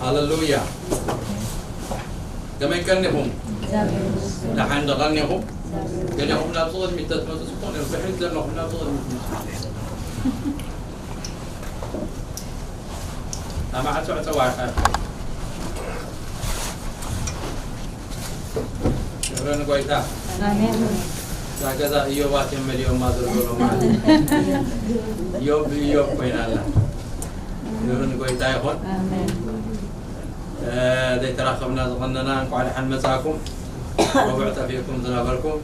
ሃለሉያ። ከመይ ቀኒኹም? ደሓን ዶ ቀኒኹም? ገሊኹም ናብዚ ቅድሚት ተትመጹ ጽቡቕ ነይሩ። ብድሕሪት ዘለኹም ናብዚ ቅድሚት ምጹ። ኣብ ማዕጾ ዕጸዋ ኢኻ። ክብሪ ንጎይታ። ኣሜን። እዛ ገዛ እዮባት እዮም መሊኦማ ዘለዉ ማለት እዩ። እዮብ ብእዮብ ኮይና ኣላ። ክብሪ ንጎይታ ይኹን። ኣሜን። እ፣ ዘይተራኸብና ዝቐነና እንኳዕ ደሓን መጻእኩም። ረቡዕ ጠፊእኩም ዝነበርኩም፣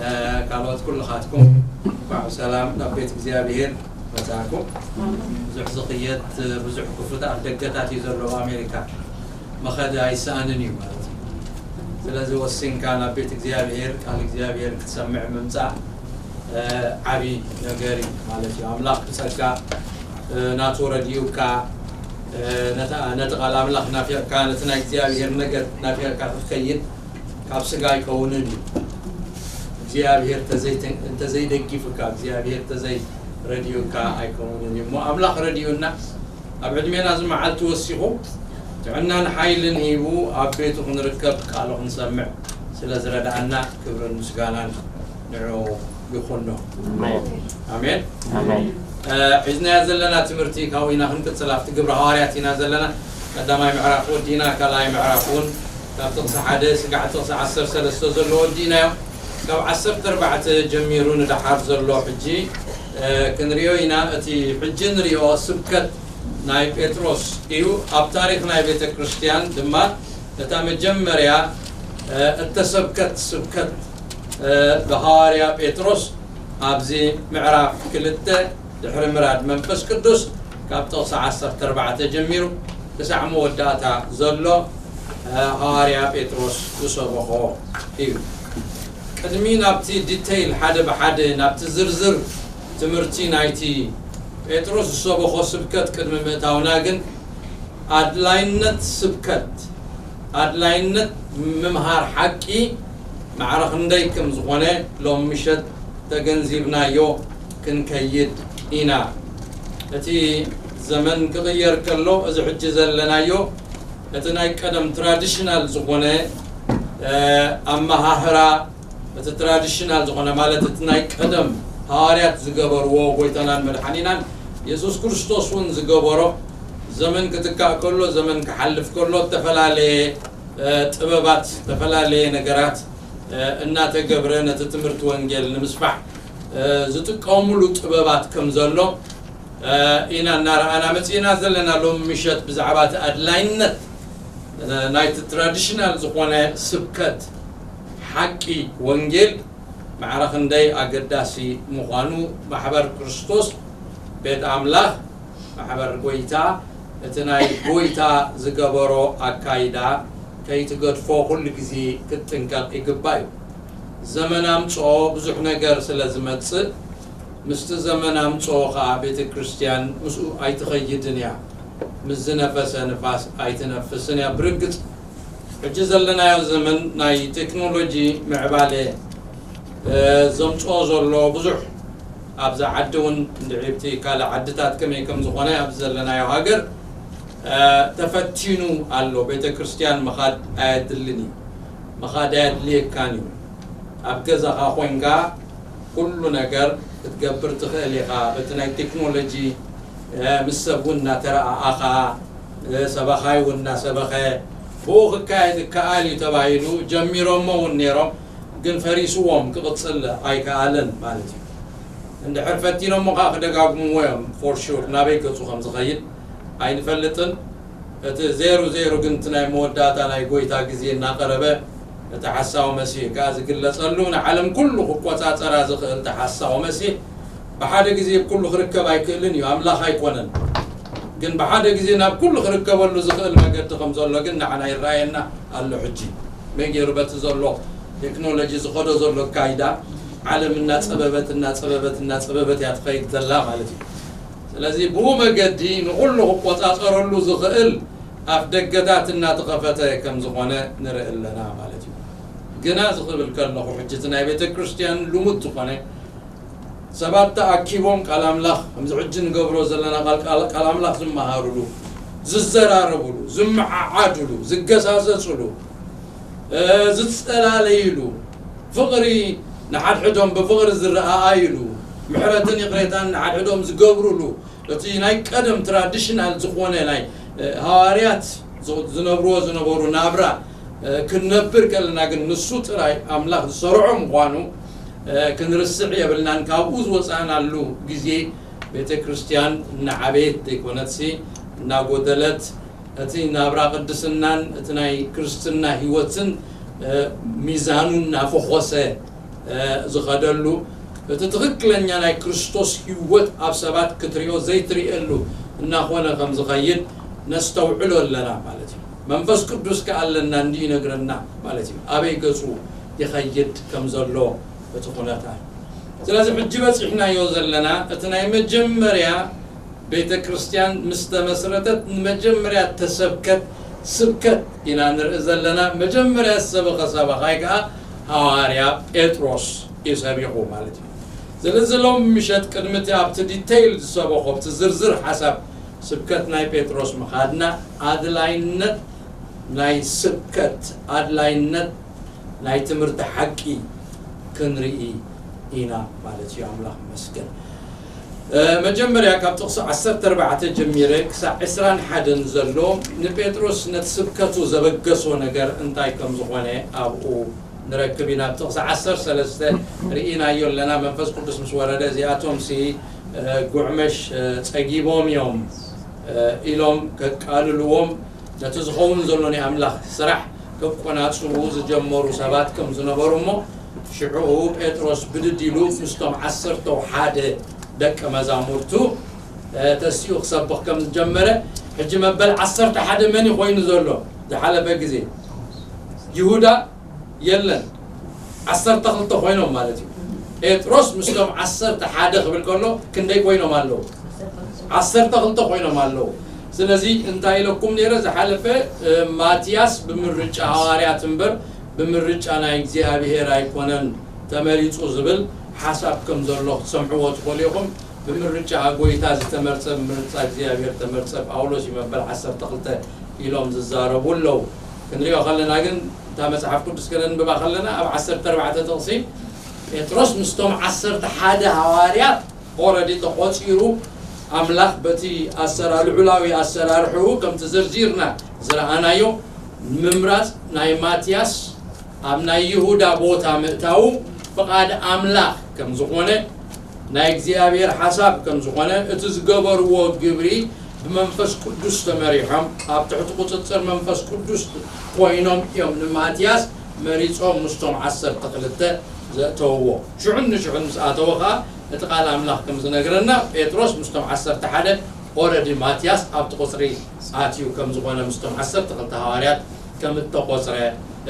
እ፣ ካልኦት ኩልኻትኩም እንኳዕ ብሰላም ናብ ቤት እግዚኣብሔር መጻእኩም። ብዙሕ ዝኽየድ፣ ብዙሕ ክፉት ኣፍደገታት እዩ ዘሎ ኣብ ኣሜሪካ። መኸዲ ኣይሰኣንን እዩ ማለት እዩ። ስለዚ ወሲንካ ናብ ቤት እግዚኣብሔር፣ ቃል እግዚኣብሔር ክትሰምዕ ምምጻእ፣ እ፣ ዓቢ ነገር እዩ ማለት እዩ። ኣምላኽ ብጸጋ፣ እ፣ ናቱ ረድዩካ፣ እ፣ ነታ-፣ ነቲ ቃል ኣምላኽ ናፊቕካ፣ ነቲ ናይ እግዚኣብሔር ነገር ናፊቕካ ክትከይድ ካብ ስጋ ኣይከውንን እዩ። እግዚኣብሔር ተዘይተ-፣ እንተዘይደጊፉካ፣ እግዚኣብሔር ተዘይረድዩካ ኣይከውንን እዩ። እሞ ኣምላኽ ረድዩና፣ ኣብ ዕድሜና እዚ መዓልቲ ወሲኹ፣ ጥዕናን ሓይልን ሂቡ፣ ኣብ ቤቱ ክንርከብ፣ ቃሉ ክንሰምዕ ስለ ዝረድኣና፣ ክብርን ምስጋናን ንዕኡ ይኹኖ። ኣሜን። ኣሜን። ኣሜን። እ፣ ሒዝናዮ ዘለና ትምህርቲ ካብኡ ኢና ክንቅጽል፣ ኣብቲ ግብረ ሃዋርያት ኢና ዘለና። ቀዳማይ ምዕራፍ ወዲእና፣ ካልኣይ ምዕራፍ እውን ካብ ጥቕሲ ሓደ ስጋዕ ጥቕሲ ዓሰርተ ሰለስተ ዘሎ ወዲእናዮ። ካብ ዓሰርተ ኣርባዕተ ጀሚሩ ንደሓር ዘሎ ሕጂ፣ እ፣ ክንሪኦ ኢና። እቲ ሕጂ ንሪኦ ስብከት ናይ ጴጥሮስ እዩ። ኣብ ታሪኽ ናይ ቤተ ክርስቲያን ድማ እታ መጀመርያ፣ እ፣ እተሰብከት ስብከት፣ እ፣ ብሃዋርያ ጴጥሮስ ኣብዚ ምዕራፍ ክልተ ድሕሪ ምራድ መንፈስ ቅዱስ ካብ ጥቕሲ ዓሰርተ ኣርባዕተ ጀሚሩ ክሳዕ መወዳእታ ዘሎ፣ እ፣ ሃዋርያ ጴጥሮስ ዝሰበኾ እዩ። ቅድሚ ናብቲ ዲተይል ሓደ ብሓደ ናብቲ ዝርዝር ትምህርቲ ናይቲ ጴጥሮስ ዝሰበኾ ስብከት ቅድሚ ምእታውና ግን ኣድላይነት ስብከት፣ ኣድላይነት ምምሃር ሓቂ ማዕረ ክንደይ ከም ዝኾነ ሎም ምሸት ተገንዚብናዮ ክንከይድ ኢና። እቲ ዘመን ክቕየር ከሎ፣ እዚ ሕጂ ዘለናዮ፣ እቲ ናይ ቀደም ትራዲሽናል ዝኾነ፣ እ፣ ኣመሃህራ፣ እቲ ትራዲሽናል ዝኾነ፣ ማለት እቲ ናይ ቀደም ሃዋርያት ዝገበርዎ፣ ጎይታናን መድሓኒናን የሱስ ክርስቶስ እውን ዝገበሮ፣ ዘመን ክትካእ ከሎ፣ ዘመን ክሓልፍ ከሎ፣ እተፈላለየ፣ እ፣ ጥበባት፣ ዝተፈላለየ ነገራት፣ እ፣ እናተገብረ ነቲ ትምህርቲ ወንጌል ንምስፋሕ፣ እ፣ ዝጥቀሙሉ ጥበባት ከም ዘሎ፣ እ፣ ኢና እናረኣና መጺእና ዘለና። ሎም ምሸት ብዛዕባ እቲ ኣድላይነት፣ እ፣ ናይቲ ትራዲሽናል ዝኾነ ስብከት ሓቂ ወንጌል ማዕረ ክንደይ ኣገዳሲ ምዃኑ፣ ማሕበር ክርስቶስ፣ ቤት ኣምላኽ፣ ማሕበር ጎይታ፣ እቲ ናይ ጎይታ ዝገበሮ ኣካይዳ ከይትገድፎ ኩሉ ግዜ ክትጥንቀቕ ይግባእ እዩ። ዘመን ኣምጽኦ ብዙሕ ነገር ስለ ዝመጽእ፣ ምስቲ ዘመን ኣምጽኦ ኸኣ ቤተ ክርስቲያን ምስኡ ኣይትኸይድን እያ። ምስ ዝነፈሰ ንፋስ ኣይትነፍስን እያ። ብርግጽ፣ ሕጂ ዘለናዮ ዘመን ናይ ቴክኖሎጂ ምዕባለ፣ እ፣ ዘምጽኦ ዘሎ ብዙሕ፣ ኣብዛ ዓዲ እውን እንድዒ ኣብቲ ካልእ ዓድታት ከመይ ከም ዝኾነ፣ ኣብዚ ዘለናዮ ሃገር፣ እ፣ ተፈቲኑ ኣሎ። ቤተ ክርስቲያን ምኻድ ኣየድልን እዩ። ምኻድ ኣየድልየካን እዩ። ኣብ ገዛኻ ኮይንካ ኩሉ ነገር ክትገብር ትኽእል ኢኻ። በቲ ናይ ቴክኖሎጂ፣ እ፣ ምስ ሰብ እውን እናተረኣኣኻ፣ እ፣ ሰባኻይ እውን እናሰበኸ ብኡ ክካየድ ይከኣል እዩ ተባሂሉ ጀሚሮሞ እውን ነይሮም፣ ግን ፈሪስዎም ክቕጽል ኣይከኣለን ማለት እዩ። እንድሕር ፈቲኖሞ ከዓ ክደጋግምዎ እዮም፣ ፎር ሹር ናበይ ገጹ ከም ዝኸይድ ኣይንፈልጥን። እቲ ዜሩ ዜሩ ግን እቲ ናይ መወዳእታ ናይ ጎይታ ግዜ እናቐረበ፣ እቲ ሓሳዊ መሲሕ ከኣ ዝግለጸሉ፣ ንዓለም ኩሉ ክቆጻጸራ ዝኽእል እቲ ሓሳዊ መሲሕ ብሓደ ግዜ ኩሉ ክርከብ ኣይክእልን እዩ፣ ኣምላኽ ኣይኮነን። ግን ብሓደ ግዜ ናብ ኩሉ ክርከበሉ ዝኽእል መገዲ ከም ዘሎ ግን ንዓና ይረኣየና ኣሎ። ሕጂ መን ገይሩ በቲ ዘሎ ቴክኖሎጂ ዝኸዶ ዘሎ ኣካይዳ ዓለም እናጸበበት፣ እናጸበበት፣ እናጸበበት እያ ትኸይድ ዘላ ማለት እዩ። ስለዚ ብኡ መገዲ ንኹሉ ክቆጻጸረሉ ዝኽእል ኣፍ ደገታት እናተኸፈተ ከም ዝኾነ ንርኢ ኣለና ማለት እዩ። ግና እዚ ክብል ከለኹ ሕጂ እቲ ናይ ቤተ ክርስቲያን ልሙድ ዝኾነ ሰባት ተኣኪቦም ቃል ኣምላኽ ከምዚ ሕጂ ንገብሮ ዘለና ቃል፣ ቃል፣ ቃል ኣምላኽ ዝመሃሩሉ፣ ዝዘራረብሉ፣ ዝመዓዓድሉ፣ ዝገሳሰስሉ፣ እ፣ ዝጸላለይሉ፣ ፍቕሪ ንሓድሕዶም ብፍቕሪ ዝረኣኣይሉ፣ ምሕረትን ይቕሬታን ንሓድሕዶም ዝገብሩሉ፣ እቲ ናይ ቀደም ትራዲሽናል ዝኾነ ናይ፣ እ፣ ሃዋርያት ዝ-፣ ዝነብርዎ ዝነበሩ ናብራ፣ እ፣ ክንነብር ከለና ግን ንሱ ጥራይ ኣምላኽ ዝሰርዖ ምዃኑ፣ እ፣ ክንርስዕ የብልናን። ካብኡ ዝወጻእናሉ ግዜ ቤተ ክርስቲያን እናዓበየት ዘይኮነትሲ እናጎደለት፣ እቲ ናብራ ቅድስናን እቲ ናይ ክርስትና ህይወትን፣ እ፣ ሚዛኑ እናፈኾሰ፣ እ፣ ዝኸደሉ፣ እቲ ትኽክለኛ ናይ ክርስቶስ ህይወት ኣብ ሰባት ክትሪኦ ዘይትርእየሉ እናኾነ ከም ዝኸይድ ነስተውዕሎ ኣለና ማለት እዩ። መንፈስ ቅዱስ ከኣ ኣለና እንዲ ይነግረና ማለት እዩ። ኣበይ ገጹ ይኸይድ ከም ዘሎ እቲ ኩነታት። ስለዚ ሕጂ በጺሕናዮ ዘለና እቲ ናይ መጀመርያ ቤተ ክርስቲያን ምስ ተመስረተት ንመጀመርያ ተሰብከት ስብከት ኢና ንርኢ ዘለና። መጀመርያ ዝሰበኸ ሰባኻይ ከኣ ሃዋርያ ጴጥሮስ እዩ ሰቢኹ ማለት እዩ። ስለዚ ሎም ምሸት ቅድሚ እቲ ኣብቲ ዲቴይል ዝሰበኾ፣ ኣብቲ ዝርዝር ሓሳብ ስብከት ናይ ጴጥሮስ ምኻድና፣ ኣድላይነት ናይ ስብከት፣ ኣድላይነት ናይ ትምህርቲ ሓቂ ክንርኢ ኢና ማለት እዩ። ኣምላኽ ይመስገን። እ፣ መጀመርያ ካብ ጥቕሲ ዓሰርተ ኣርባዕተ ጀሚረ ክሳዕ ዕስራን ሓደን ዘሎ ንጴጥሮስ ነቲ ስብከቱ ዘበገሶ ነገር እንታይ ከም ዝኾነ ኣብኡ ንረክብ ኢና። ኣብ ጥቕሲ ዓሰርተ ሰለስተ ርኢናዮ ኣለና። መንፈስ ቅዱስ ምስ ወረደ እዚኣቶም ሲ፣ እ፣ ጉዕመሽ፣ እ፣ ጸጊቦም እዮም፣ እ፣ ኢሎም ከቃልልዎም ነቲ ዝኸውን ዘሎ ናይ ኣምላኽ ስራሕ ከቆናጽቡ ዝጀመሩ ሰባት ከም ዝነበሩ እሞ፣ ሽዑኡ ጴጥሮስ ብድድ ኢሉ ምስቶም ዓሰርተው ሓደ ደቀ መዛሙርቱ፣ እ፣ ተሲኡ ክሰብኽ ከም ዝጀመረ፣ ሕጂ መበል ዓሰርተ ሓደ መን እዩ ኮይኑ ዘሎ? ዝሓለፈ ግዜ ይሁዳ የለን። ዓሰርተ ክልተ ኮይኖም ማለት እዩ። ጴጥሮስ ምስቶም ዓሰርተ ሓደ ክብል ከሎ ክንደይ ኮይኖም ኣለዉ? ዓሰርተ ክልተ ኮይኖም ኣለዉ። ስለዚ እንታይ ኢለኩም ነይረ ዝሓለፈ? እ፣ ማትያስ ብምርጫ ሃዋርያት እምበር ብምርጫ ናይ እግዚኣብሔር ኣይኮነን ተመሪጹ ዝብል ሓሳብ ከም ዘሎ ክትሰምዕዎ ትኽእሉ ኢኹም። ብምርጫ ጎይታ ዝተመርጸ፣ ብምርጫ እግዚኣብሔር ተመርጸ ጳውሎስ እዩ መበል ዓሰርተ ክልተ ኢሎም ዝዛረቡ ኣለዉ። ክንሪኦ ከለና ግን እታ መጽሓፍ ቅዱስ ከነንብባ ከለና ኣብ ዓሰርተ ኣርባዕተ ጥቕሲ ጴጥሮስ ምስቶም ዓሰርተ ሓደ ሃዋርያት ኦረዲ ተቖጺሩ ኣምላኽ በቲ ኣሰራ-፣ ልዑላዊ ኣሰራርሕኡ ከምቲ ዘርዚርና ዝረኣናዮ ምምራጽ ናይ ማትያስ ኣብ ናይ ይሁዳ ቦታ ምእታዉ ፍቓድ ኣምላኽ ከም ዝኾነ ናይ እግዚኣብሔር ሓሳብ ከም ዝኾነ እቲ ዝገበርዎ ግብሪ ብመንፈስ ቅዱስ ተመሪሖም ኣብ ትሕቲ ቁጽጽር መንፈስ ቅዱስ ኮይኖም እዮም ንማትያስ መሪጾም ምስቶም ዓሰርተ ክልተ ዘእተውዎ። ሽዑን ንሽዑን ምስ ኣተወ ኸኣ እቲ ቃል ኣምላኽ ከም ዝነግረና ጴጥሮስ ምስቶም ዓሰርተ ሓደ ኦረዲ ማትያስ ኣብቲ ቁጽሪ ኣትዩ ከም ዝኾነ ምስቶም ዓሰርተ ክልተ ሃዋርያት ከም እተቖጽረ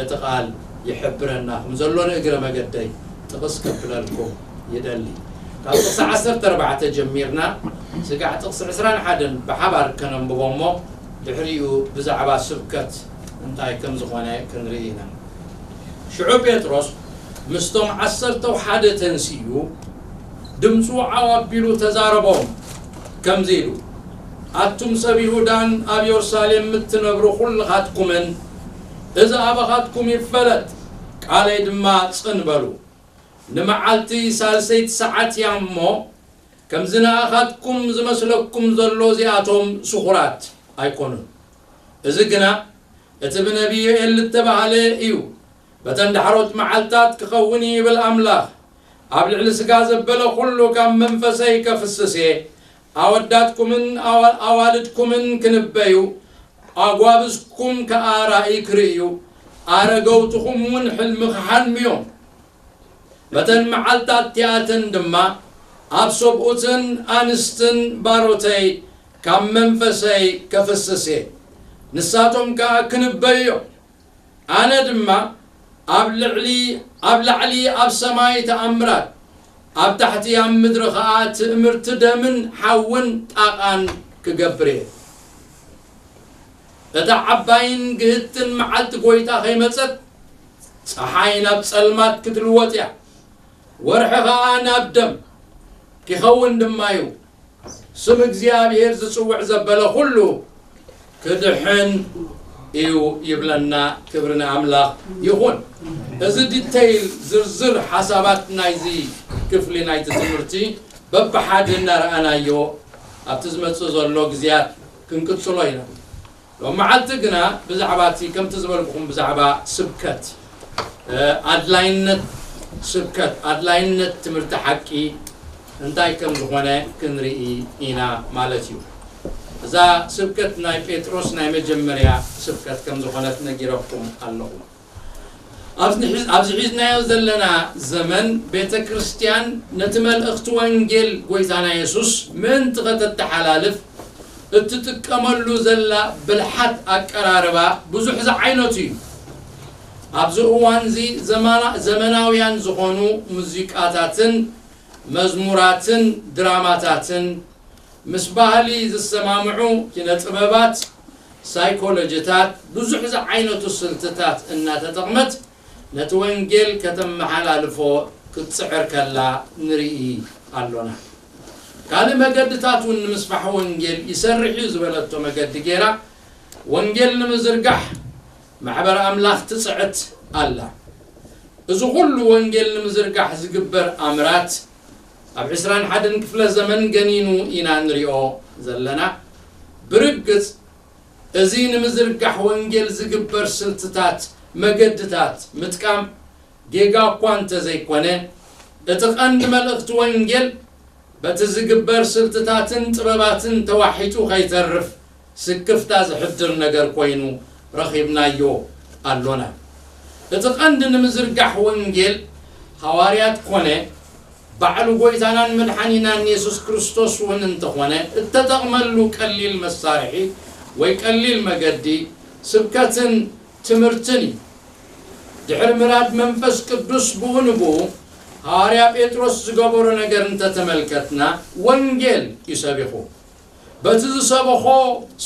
እቲ ቃል ይሕብረና ከም ዘሎ ንእግረ መገደይ ጥቕስ ከብለልኩም ይደሊ። ካብ ጥቕሲ ዓሰርተ ኣርባዕተ ጀሚርና ስጋዕ ጥቕሲ ዕስራን ሓደን ብሓባር ከነንብቦ እሞ ድሕሪኡ ብዛዕባ ስብከት እንታይ ከም ዝኾነ ክንርኢ ኢና። ሽዑ ጴጥሮስ ምስቶም ዓሰርተው ሓደ ተንሲኡ ድምፁ ዓው ኣቢሉ ተዛረቦም ከምዚ ኢሉ፣ ኣቱም ሰብ ይሁዳን ኣብ የሩሳሌም እትነብሩ ኩልኻትኩምን እዚ ኣባኻትኩም ይፈለጥ፣ ቃለይ ድማ ጽን በሉ። ንመዓልቲ ሳልሰይቲ ሰዓት እያ እሞ፣ ከምዚ ንኣኻትኩም ዝመስለኩም ዘሎ እዚኣቶም ስኹራት ኣይኮኑን። እዚ ግና እቲ ብነቢ ዮኤል እተባህለ እዩ። በተን ዳሕሮት መዓልታት ክኸውን እዩ ይብል ኣምላኽ፣ ኣብ ልዕሊ ስጋ ዘበለ ኩሉ ካብ መንፈሰይ ከፍስስ እየ። ኣወዳትኩምን ኣዋ-፣ ኣዋልድኩምን ክንበዩ፣ ኣጓብዝኩም ከኣ ራእይ ክርእዩ፣ ኣረገውትኹም እውን ሕልሚ ክሓልሙ እዮም። በተን መዓልታት እቲኣተን ድማ ኣብ ሰብኡትን ኣንስትን ባሮተይ ካብ መንፈሰይ ከፍስስ እየ። ንሳቶም ከኣ ክንበዩ እዮም። ኣነ ድማ ኣብ ልዕሊ፣ ኣብ ላዕሊ ኣብ ሰማይ ተኣምራት፣ ኣብ ታሕቲ ኣብ ምድሪ ኸኣ ትእምርቲ ደምን ሓውን ጣቓን ክገብር እየ። እታ ዓባይን ግህድትን መዓልቲ ጐይታ ኸይመጸት፣ ጸሓይ ናብ ጸልማት ክትልወጥ እያ፣ ወርሒ ኸኣ ናብ ደም ኪኸውን ድማ እዩ። ስም እግዚኣብሔር ዝጽውዕ ዘበለ ኹሉ ክድሕን እዩ ይብለና። ክብሪ ንኣምላኽ ይኹን። እዚ ዲተይል፣ ዝርዝር ሓሳባት ናይዚ ክፍሊ ናይቲ ትምህርቲ በብሓደ እናረኣናዮ ኣብቲ ዝመጽእ ዘሎ ግዜያት ክንቅጽሎ ኢና። ሎም መዓልቲ ግና ብዛዕባ እቲ፣ ከምቲ ዝበልኩኹም፣ ብዛዕባ ስብከት፣ እ፣ ኣድላይነት ስብከት፣ ኣድላይነት ትምህርቲ ሓቂ እንታይ ከም ዝኾነ ክንርኢ ኢና ማለት እዩ። እዛ ስብከት፣ ናይ ጴጥሮስ ናይ መጀመርያ ስብከት ከም ዝኾነት ነጊረኩም ኣለኹ። ኣብዚ ሒዝ-፣ ኣብዚ ሒዝናዮ ዘለና ዘመን፣ ቤተ ክርስቲያን ነቲ መልእኽቲ ወንጌል ጎይታና የሱስ ምእንቲ ከተተሓላልፍ እትጥቀመሉ ዘላ ብልሓት ኣቀራርባ ብዙሕ ዝዓይነቱ እዩ። ኣብዚ እዋንዚ ዘማና-፣ ዘመናውያን ዝኾኑ ሙዚቃታትን መዝሙራትን ድራማታትን፣ ምስ ባህሊ ዝሰማምዑ ኪነ ጥበባት፣ ሳይኮሎጂታት፣ ብዙሕ ዝዓይነቱ ስልትታት እናተጠቕመት ነቲ ወንጌል ከተመሓላልፎ ክትጽዕር ከላ ንርኢ ኣሎና። ካልእ መገድታት እውን ንምስፋሕ ወንጌል ይሰርሕ እዩ ዝበለቶ መገዲ ገይራ ወንጌል ንምዝርጋሕ ማሕበር ኣምላኽ ትጽዕት ኣላ። እዚ ኩሉ ወንጌል ንምዝርጋሕ ዝግበር ኣምራት ኣብ ዕስራን ሓደን ክፍለ ዘመን ገኒኑ ኢና ንሪኦ ዘለና። ብርግጽ፣ እዚ ንምዝርጋሕ ወንጌል ዝግበር ስልትታት፣ መገድታት ምጥቃም ጌጋ እኳ እንተዘይኮነ፣ እቲ ቀንዲ መልእኽቲ ወንጌል በቲ ዝግበር ስልትታትን ጥበባትን ተዋሒጡ ከይተርፍ ስክፍታ ዘሕድር ነገር ኮይኑ ረኺብናዮ ኣሎና። እቲ ቀንዲ ንምዝርጋሕ ወንጌል፣ ሃዋርያት ኮነ ባዕሉ ጎይታናን መድሓኒናን የሱስ ክርስቶስ እውን እንተኾነ፣ እተጠቕመሉ ቀሊል መሳርሒ ወይ ቀሊል መገዲ ስብከትን ትምህርትን እዩ። ድሕሪ ምራድ መንፈስ ቅዱስ ብኡ ንብኡ ሃዋርያ ጴጥሮስ ዝገበሮ ነገር እንተተመልከትና፣ ወንጌል እዩ ሰቢኹ። በቲ ዝሰበኾ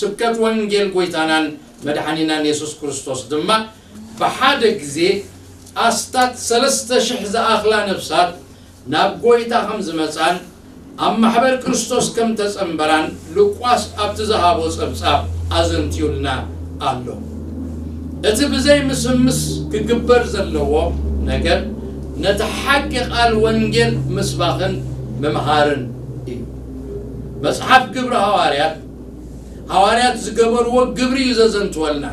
ስብከት ወንጌል ጎይታናን መድሓኒናን የሱስ ክርስቶስ ድማ፣ ብሓደ ግዜ ኣስታት ሰለስተ ሽሕ ዝኣኽላ ነፍሳት ናብ ጎይታ ከም ዝመጻን ኣብ ማሕበር ክርስቶስ ከም ተጸንበራን ሉቃስ ኣብቲ ዝሃቦ ጸብጻብ ኣዘንትዩልና ኣሎ። እቲ ብዘይ ምስምስ ክግበር ዘለዎ ነገር፣ ነቲ ሓቂ ቃል ወንጌል ምስባኽን ምምሃርን እዩ። መጽሓፍ ግብሪ ሃዋርያት፣ ሃዋርያት ዝገበርዎ ግብሪ እዩ ዘዘንትወልና።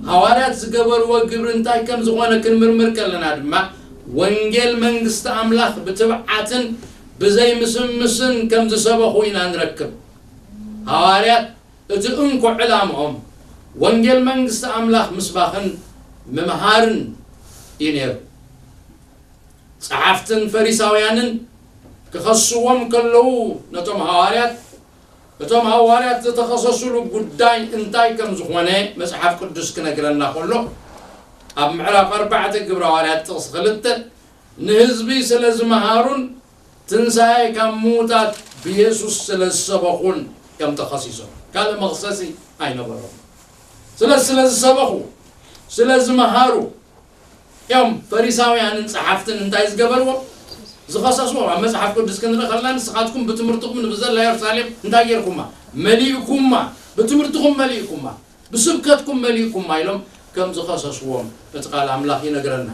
ሃዋርያት ዝገበርዎ ግብሪ እንታይ ከም ዝኾነ ክንምርምር ከለና ድማ፣ ወንጌል መንግስቲ ኣምላኽ ብትብዓትን ብዘይ ምስምስን ከም ዝሰበኹ ኢና ንረክብ። ሃዋርያት እቲ እንኮ ዕላምኦም ወንጌል መንግስቲ ኣምላኽ ምስባኽን ምምሃርን እዩ ነይሩ። ጸሓፍትን ፈሪሳውያንን ክኸስዎም ከለዉ፣ ነቶም ሃዋርያት፣ እቶም ሃዋርያት ዝተኸሰሱሉ ጉዳይ እንታይ ከም ዝኾነ መጽሓፍ ቅዱስ ክነግረና ከሎ፣ ኣብ ምዕራፍ ኣርባዕተ ግብረ ሃዋርያት ጥቕሲ ክልተ፣ ንህዝቢ ስለ ዝመሃሩን ትንሳኤ ካብ ምዉታት ብየሱስ ስለ ዝሰበኹን እዮም ተኸሲሶም። ካልእ መኽሰሲ ኣይነበሮም። ስለ፣ ስለ ዝሰበኹ፣ ስለ ዝመሃሩ እዮም ፈሪሳውያንን ጸሓፍትን እንታይ ዝገበርዎም? ዝኸሰስዎም። ኣብ መጽሓፍ ቅዱስ ክንርኢ ከለና፣ ንስኻትኩም ብትምህርትኹም ንብዘላ የሩሳሌም እንታይ ጌርኩማ? መሊእኩማ። ብትምህርትኹም መሊእኩማ። ብስብከትኩም መሊእኩማ ኢሎም ከም ዝኸሰስዎም እቲ ቃል ኣምላኽ ይነግረና።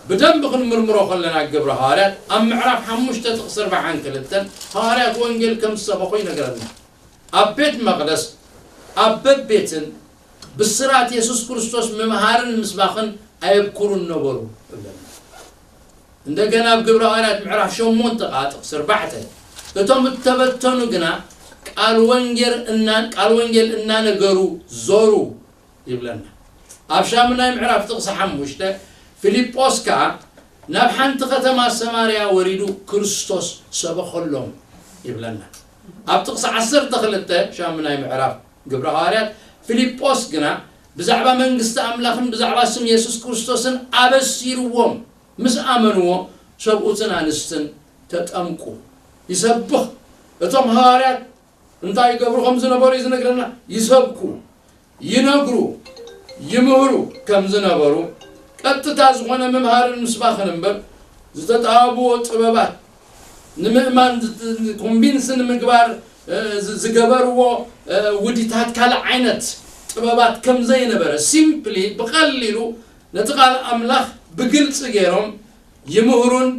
ብደንቢ ክንምርምሮ ከለና ግብረ ሃዋርያት ኣብ ምዕራፍ ሓሙሽተ ጥቕሲ ኣርባዓን ክልተን ሃዋርያት ወንጌል ከም ዝሰበኹ ይነግረና። ኣብ ቤት መቕደስ፣ ኣብ በቤትን ብስራት የሱስ ክርስቶስ ምምሃርን ምስባኽን ኣየብኩሩን ነበሩ እብለና። እንደገና ኣብ ግብረ ሃዋርያት ምዕራፍ ሸሞንተ ኸዓ ጥቕሲ ኣርባዕተ፣ እቶም እተበተኑ ግና ቃል ወንጌል እና-፣ ቃል ወንጌል እናነገሩ ዞሩ ይብለና። ኣብ ሻምናይ ምዕራፍ ጥቕሲ ሓሙሽተ፣ ፊልጶስ ከኣ ናብ ሓንቲ ከተማ ሰማርያ ወሪዱ ክርስቶስ ሰበኸሎም ይብለና። ኣብ ጥቕሲ ዓሰርተ ክልተ ሻምናይ ምዕራፍ ግብረ ሃዋርያት፣ ፊልጶስ ግና ብዛዕባ መንግስቲ ኣምላኽን ብዛዕባ ስም የሱስ ክርስቶስን ኣበሲርዎም፣ ምስ ኣመንዎ ሰብኡትን ኣንስትን ተጠምቁ። ይሰብኽ። እቶም ሃዋርያት እንታይ ይገብሩ ከም ዝነበሩ እዩ ዝነግረና። ይሰብኩ፣ ይነግሩ፣ ይምህሩ ከም ዝነበሩ፣ ቀጥታ ዝኾነ ምምሃርን ምስባኽን እምበር፣ ዝተጣበብዎ ጥበባት ንምእማን፣ ኮንቪንስ ንምግባር፣ እ፣ ዝ-፣ ዝገበርዎ፣ እ፣ ውዲታት ካልእ ዓይነት ጥበባት ከም ዘይነበረ፣ ሲምፕሊ ብቐሊሉ ነቲ ቃል ኣምላኽ ብግልጺ ገይሮም ይምህሩን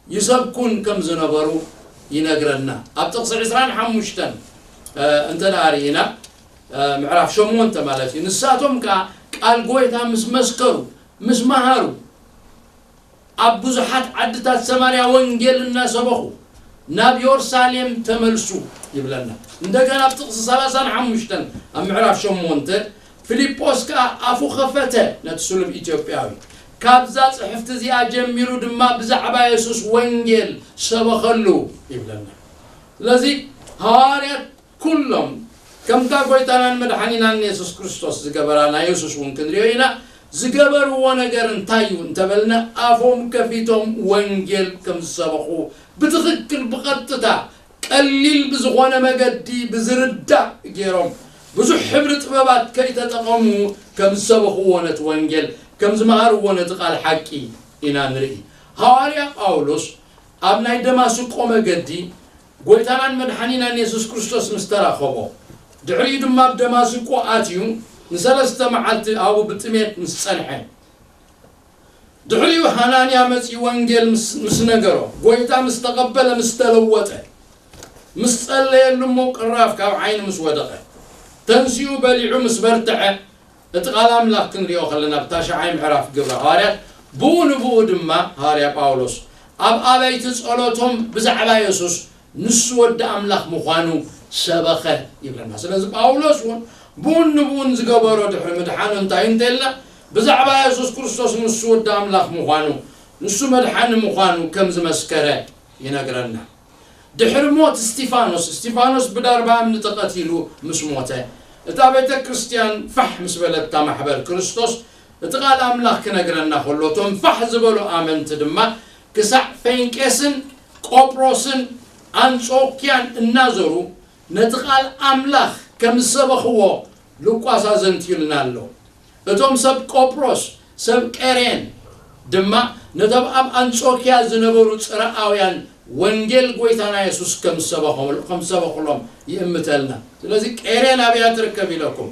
ይሰብኩን ከም ዝነበሩ ይነግረና። ኣብ ጥቕሲ ዕስራን ሓሙሽተን፣ እ፣ እንተ ደኣ ርኢና፣ እ፣ ምዕራፍ ሸሞንተ ማለት እዩ። ንሳቶም ከኣ ቃል ጐይታ ምስ መስከሩ፣ ምስ መሃሩ፣ ኣብ ብዙሓት ዓድታት ሰማርያ ወንጌል እናሰበኹ ናብ ዮርሳሌም ተመልሱ ይብለና። እንደገና ኣብ ጥቕሲ ሰላሳን ሓሙሽተን ኣብ ምዕራፍ ሸሞንተ፣ ፊልጶስ ከኣ ኣፉ ኸፈተ ነቲ ስሉብ ኢትዮጵያዊ፣ ካብዛ ጽሕፍቲ እዚኣ ጀሚሩ ድማ ብዛዕባ የሱስ ወንጌል ሰበኸሉ ይብለና። ስለዚ ሃዋርያት ኩሎም ከምታ ጐይታናን መድሓኒናን የሱስ ክርስቶስ ዝገበራ፣ ናይ የሱስ እውን ክንሪኦ ኢና፣ ዝገበርዎ ነገር እንታይ እዩ እንተበልና፣ ኣፎም ከፊቶም ወንጌል ከም ዝሰበኹ ብትኽክል ብቐጥታ ቀሊል ብዝኾነ መገዲ ብዝርዳእ ገይሮም ብዙሕ ሕብሪ ጥበባት ከይተጠቐሙ ከም ዝሰበኽዎ ነቲ ወንጌል፣ ከም ዝመሃርዎ ነቲ ቃል ሓቂ ኢና ንርኢ። ሃዋርያ ጳውሎስ ኣብ ናይ ደማስቆ መገዲ ጐይታናን መድሓኒናን የሱስ ክርስቶስ ምስ ተራኸቦ፣ ድሕሪኡ ድማ ኣብ ደማስቆ ኣትዩ ንሰለስተ መዓልቲ ኣብኡ ብጥሜት ምስ ጸንሐ፣ ድሕሪኡ ሃናንያ መጺኡ ወንጌል ምስ፣ ምስ ነገሮ፣ ጐይታ ምስ ተቐበለ፣ ምስ ተለወጠ፣ ምስ ጸለየሉ እሞ ቅራፍ ካብ ዓይኑ ምስ ወደቐ፣ ተንሲኡ በሊዑ ምስ በርትዐ፣ እቲ ቃል ኣምላኽ ክንሪኦ ከለና፣ ኣብ ታሽዓይ ምዕራፍ ግብረ ሃዋርያት፣ ብኡ ንብኡ ድማ ሃዋርያ ጳውሎስ ኣብ ኣበይቲ ጸሎቶም ብዛዕባ የሱስ ንሱ ወዲ ኣምላኽ ምዃኑ ሰበኸ ይብለና። ስለዚ ጳውሎስ እውን ብኡን ንብኡን ዝገበሮ ድሕሪ ምድሓኑ እንታይ እንተልና፣ ብዛዕባ የሱስ ክርስቶስ ንሱ ወዲ ኣምላኽ ምዃኑ፣ ንሱ መድሓኒ ምዃኑ ከም ዝመስከረ ይነግረና። ድሕሪ ሞት እስጢፋኖስ፣ እስጢፋኖስ ብዳርባ እምኒ ተቐቲሉ ምስ ሞተ፣ እታ ቤተ ክርስቲያን ፋሕ ምስ በለት፣ እታ ማሕበር ክርስቶስ፣ እቲ ቃል ኣምላኽ ክነግረና ከሎ፣ እቶም ፋሕ ዝበሉ ኣመንቲ ድማ ክሳዕ ፌንቄስን ቆጵሮስን ኣንጾክያን እናዞሩ ነቲ ቃል ኣምላኽ ከም ዝሰበኽዎ ሉቃስ ኣዘንትዩልና ኣሎ። እቶም ሰብ ቆጵሮስ፣ ሰብ ቀሬን ድማ ነቶም ኣብ ኣንጾክያ ዝነበሩ ጽርኣውያን ወንጌል ጐይታና የሱስ ከም ዝሰበኸሉ-፣ ከም ዝሰበኹሎም ይእምተልና። ስለዚ ቀሬን ኣበያ ትርከብ ኢለኩም?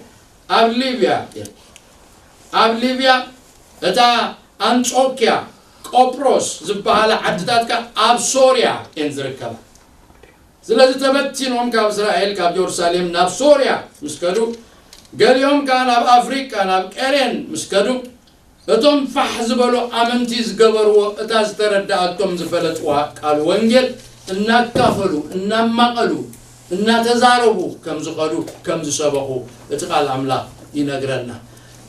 ኣብ ሊብያ እያ። ኣብ ሊብያ እታ ኣንጾክያ፣ ቆጵሮስ ዝበሃላ ዓድታት ከኣ ኣብ ሶርያ እየን ዝርከባ። ስለዚ ተበቲኖም ካብ እስራኤል፣ ካብ ጀሩሳሌም ናብ ሶርያ ምስ ከዱ፣ ገሊኦም ከኣ ናብ ኣፍሪቃ፣ ናብ ቀሬን ምስ ከዱ፣ እቶም ፋሕ ዝበሉ ኣመንቲ ዝገበርዎ፣ እታ ዝተረድኣቶም ዝፈለጥዋ ቃል ወንጌል እናካፈሉ፣ እናማቐሉ፣ እናተዛረቡ ከም ዝኸዱ፣ ከም ዝሰበኹ እቲ ቃል ኣምላኽ ይነግረና።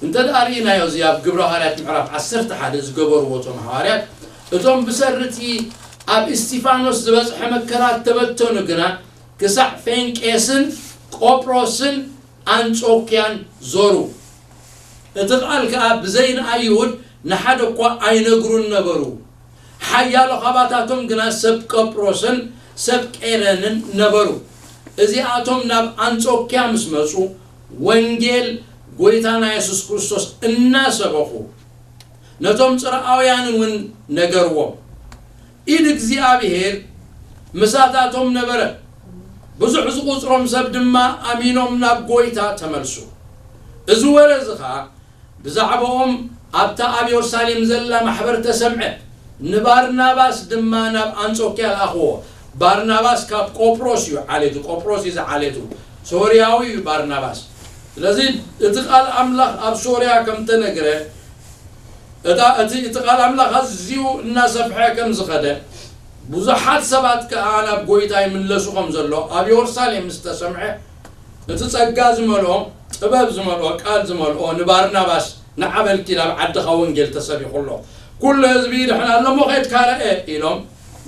እንተ ደኣ ርኢናዮ፣ እዚ ኣብ ግብረ ሃዋርያት ምዕራፍ ዓሰርተ ሓደ ዝገበርዎ እቶም ሃዋርያት፣ እቶም ብሰሪ እቲ ኣብ እስጢፋኖስ ዝበጽሐ መከራ እተበተኑ ግና፣ ክሳዕ ፌንቄስን ቆጵሮስን ኣንጾክያን ዞሩ። እቲ ቃል ከኣ ብዘይ ንኣይሁድ ንሓደ እኳ ኣይነግሩን ነበሩ። ሓያሎ ኻባታቶም ግና ሰብ ቆጵሮስን ሰብ ቀሬንን ነበሩ። እዚኣቶም ናብ ኣንጾክያ ምስ መጹ፣ ወንጌል ጐይታና የሱስ ክርስቶስ እናሰበኹ፣ ነቶም ጽርኣውያን እውን ነገርዎም። ኢድ እግዚኣብሄር ምሳታቶም ነበረ። ብዙሕ ዝቑጽሮም ሰብ ድማ ኣሚኖም ናብ ጐይታ ተመልሱ። እዚ ወረ እዚ ኸኣ ብዛዕባኦም ኣብታ ኣብ የሩሳሌም ዘላ ማሕበር ተሰምዐ። ንባርናባስ ድማ ናብ ኣንጾክያ ለኣኽዎ። ባርናባስ ካብ ቆጵሮስ እዩ ዓሌቱ፣ ቆጵሮስ እዩ ዝዓሌቱ። ሶርያዊ እዩ ባርናባስ። ስለዚ እቲ ቃል ኣምላኽ ኣብ ሶርያ ከም ተነግረ፣ እታ፣ እቲ፣ እቲ ቃል ኣምላኽ ኣዝዩ እናሰፍሐ ከም ዝኸደ፣ ብዙሓት ሰባት ከኣ ናብ ጐይታ ይምለሱ ከም ዘሎ ኣብ የሩሳሌም ምስ ተሰምዐ፣ እቲ ጸጋ ዝመልኦ፣ ጥበብ ዝመልኦ፣ ቃል ዝመልኦ ንባርናባስ፣ "ንዓ በልኪ ናብ ዓድኻ ወንጌል ተሰቢኹ ኣሎ፣ ኩሉ ህዝቢ ይድሕን ኣሎ እሞ ኼድካ ርአ" ኢሎም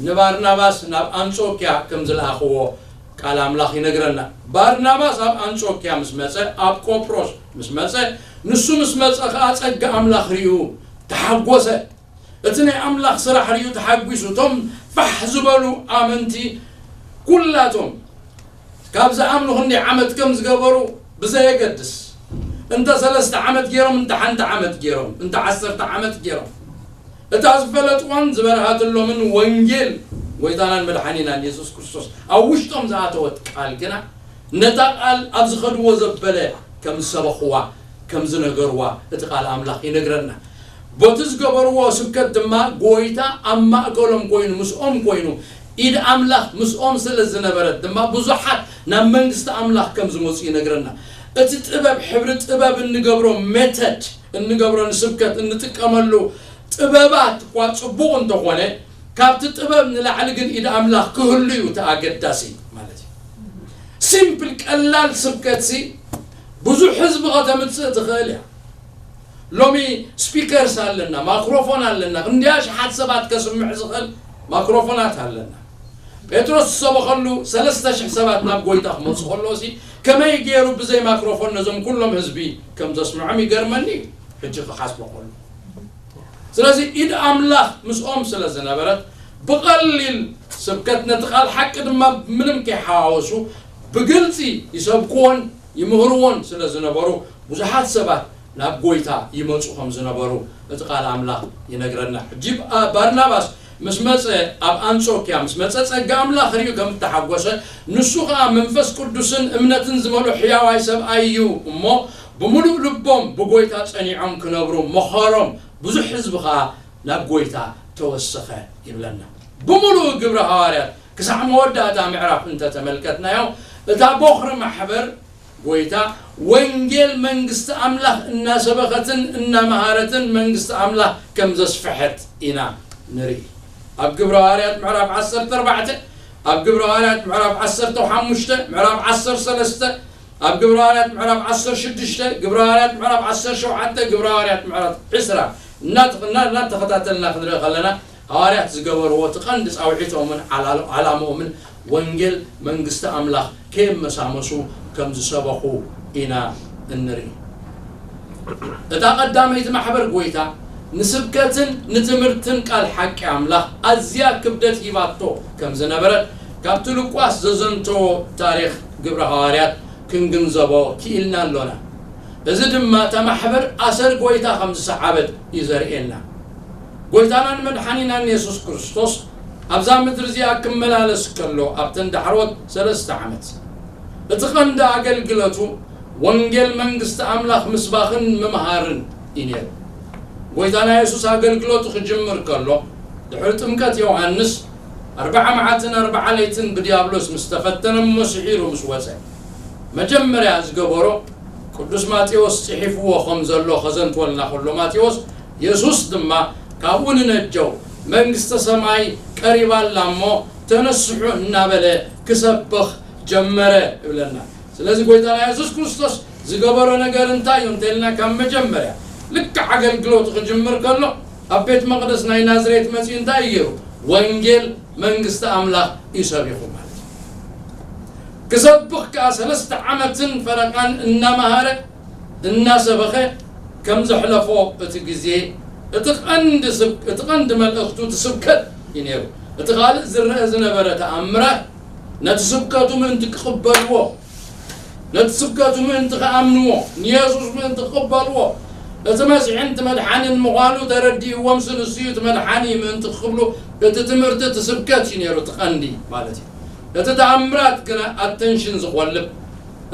ንባርናባስ ናብ ኣንጾክያ ከም ዝለኣኽዎ ቃል ኣምላኽ ይነግረና። ባርናባስ ኣብ ኣንጾክያ ምስ መጸ፣ ኣብ ቆጵሮስ ምስ መጸ፣ ንሱ ምስ መጸ ኸኣ ጸጋ ኣምላኽ ርእዩ ተሓጐሰ። እቲ ናይ ኣምላኽ ስራሕ ርእዩ ተሓጒሱ፣ እቶም ፋሕ ዝበሉ ኣመንቲ ኩላቶም ካብ ዝኣምኑ ክንደይ ዓመት ከም ዝገበሩ ብዘየገድስ፣ እንተ ሰለስተ ዓመት ገይሮም፣ እንተ ሓንቲ ዓመት ገይሮም፣ እንተ ዓሰርተ ዓመት ገይሮም፣ እታ ዝፈለጥዋን ዝበርሃትሎምን ወንጌል ጎይታናን መድሓኒናን የሱስ ክርስቶስ ኣብ ውሽጦም ዝኣተወት ቃል ግና፣ ነታ ቃል ኣብ ዝኸድዎ ዘበለ ከም ዝሰበኽዋ፣ ከም ዝነገርዋ እቲ ቃል ኣምላኽ ይነግረና። በቲ ዝገበርዎ ስብከት ድማ ጎይታ ኣብ ማእከሎም ኮይኑ፣ ምስኦም ኮይኑ፣ ኢድ ኣምላኽ ምስኦም ስለ ዝነበረት ድማ ብዙሓት ናብ መንግስቲ ኣምላኽ ከም ዝመፁ ይነግረና። እቲ ጥበብ፣ ሕብሪ ጥበብ እንገብሮ፣ ሜተድ እንገብሮ፣ ንስብከት እንጥቀመሉ ጥበባት እኳ ጽቡቕ እንተኾነ፣ ካብቲ ጥበብ ንላዕሊ ግን ኢድ ኣምላኽ ክህሉ እዩ እቲ ኣገዳሲ ማለት እዩ። ሲምፕል፣ ቀላል ስብከትሲ ብዙሕ ህዝቢ ከተምጽእ ትኽእል እያ። ሎሚ ስፒከርስ ኣለና፣ ማክሮፎን ኣለና፣ ክንደይ ኣሽሓት ሰባት ከስምዕ ዝኽእል ማክሮፎናት ኣለና። ጴጥሮስ ዝሰበኸሉ ሰለስተ ሽሕ ሰባት ናብ ጎይታ ክመፁ ከለውሲ፣ ከመይ ገይሩ ብዘይ ማክሮፎን ነዞም ኩሎም ህዝቢ ከም ዘስምዖም ይገርመኒ እዩ፣ ሕጂ ክሓስቦ ከሉ። ስለዚ ኢድ ኣምላኽ ምስኦም ስለ ዝነበረት፣ ብቐሊል ስብከት ነቲ ቃል ሓቂ ድማ ምንም ከይሓዋወሱ ብግልጺ ይሰብክዎን ይምህርዎን ስለ ዝነበሩ፣ ብዙሓት ሰባት ናብ ጎይታ ይመጹ ከም ዝነበሩ እቲ ቃል ኣምላኽ ይነግረና። ሕጂ ባ-፣ ባርናባስ ምስ መጸ፣ ኣብ ኣንጾክያ ምስ መጸ፣ ጸጋ ኣምላኽ ርእዩ ከም እተሓጎሰ፣ ንሱ ኸኣ መንፈስ ቅዱስን እምነትን ዝመልኦ ሕያዋይ ሰብኣይ እዩ እሞ፣ ብምሉእ ልቦም ብጎይታ ጸኒዖም ክነብሩ መኸሮም፣ ብዙሕ ህዝቢ ኸኣ ናብ ጎይታ ተወሰኸ ይብለና። ብምሉእ ግብረ ሃዋርያት ክሳዕ መወዳእታ ምዕራፍ እንተተመልከትናዮ፣ እታ ቦኽሪ ማሕበር ጎይታ ወንጌል መንግስቲ ኣምላኽ እናሰበኸትን እናመሃረትን መንግስቲ ኣምላኽ ከም ዘስፍሐት ኢና ንርኢ። ኣብ ግብረ ሃዋርያት ምዕራፍ ዓሰርተ ኣርባዕተ፣ ኣብ ግብረ ሃዋርያት ምዕራፍ ዓሰርተ ሓሙሽተ፣ ምዕራፍ ዓሰርተ ሰለስተ፣ ኣብ ግብረ ሃዋርያት ምዕራፍ ዓሰርተ ሽዱሽተ፣ ግብረ ሃዋርያት ምዕራፍ ዓሰርተ ሸውዓተ፣ ግብረ ሃዋርያት ምዕራፍ ዕስራ እናተ-፣ እና-፣ እናተኸታተልና ክንርኢ ከለና፣ ሃዋርያት ዝገበርዎ እቲ ቀንዲ ጻውዒቶምን ዓላሎ-፣ ዓላምኦምን ወንጌል መንግስቲ ኣምላኽ ከየመሳመሱ ከም ዝሰበኹ ኢና እንርኢ። እታ ቀዳመይቲ ማሕበር ጎይታ ንስብከትን ንትምህርትን ቃል ሓቂ ኣምላኽ ኣዝያ ክብደት ሂባቶ ከም ዝነበረት ካብቲ ሉቃስ ዘዘንተዎ ታሪኽ ግብረ ሃዋርያት ክንግንዘቦ ክኢልና ኣሎና። እዚ ድማ እታ ማሕበር ኣሰር ጎይታ ከም ዝሰዓበት እዩ ዘርእየና። ጎይታናን መድሓኒናን የሱስ ክርስቶስ ኣብዛ ምድሪ እዚኣ ክመላለስ ከሎ ኣብተን ዳሕሮት ሰለስተ ዓመት እቲ ቀንዲ ኣገልግለቱ ወንጌል መንግስቲ ኣምላኽ ምስባኽን ምምሃርን እዩ ነይሩ። ጎይታና የሱስ ኣገልግሎቱ ክጅምር ከሎ ድሕሪ ጥምቀት ዮሃንስ ኣርብዓ መዓልትን ኣርብዓ ለይትን ብዲያብሎስ ምስ ተፈተነ እሞ ስሒሩ ምስ ወጸ፣ መጀመርያ ዝገበሮ ቅዱስ ማቴዎስ ጽሒፍዎ ከም ዘሎ ከዘንትወልና ከሎ ማቴዎስ፣ የሱስ ድማ ካብኡ ንነጀው መንግስተ ሰማይ ቀሪባ ኣላ እሞ ተነስሑ እናበለ ክሰብኽ ጀመረ ይብለና። ስለዚ ጎይታና የሱስ ክርስቶስ ዝገበሮ ነገር እንታይ እዩ እንተልና፣ ካብ መጀመርያ ልክዕ ኣገልግሎቱ ክጅምር ከሎ ኣብ ቤት መቕደስ ናይ ናዝሬት መጺኡ እንታይ እዩ ገይሩ? ወንጌል መንግስቲ ኣምላኽ እዩ ሰቢኹ ማለት እዩ። ክሰብኽ ከኣ ሰለስተ ዓመትን ፈረቓን እናመሃረ እናሰበኸ ከም ዘሕለፎ እቲ ግዜ፣ እቲ ቀንዲ ስብ-፣ እቲ ቀንዲ መልእኽቱ እቲ ስብከት እዩ ነይሩ። እቲ ካልእ ዝረአ ዝነበረ ተኣምራት ነቲ ስብከቱ ምእንቲ ክቕበልዎ፣ ነቲ ስብከቱ ምእንቲ ክኣምንዎ፣ ንየሱስ ምእንቲ ክቕበልዎ፣ እቲ መሲሕን እቲ መድሓኒን ምዃኑ ተረዲእዎምሲ ንሱ እዩ እቲ መድሓኒ ምእንቲ ክብሉ እቲ ትምህርቲ እቲ ስብከት እዩ ነይሩ እቲ ቀንዲ ማለት እዩ። እቲ ተኣምራት ግና ኣተንሽን ዝቖልብ፣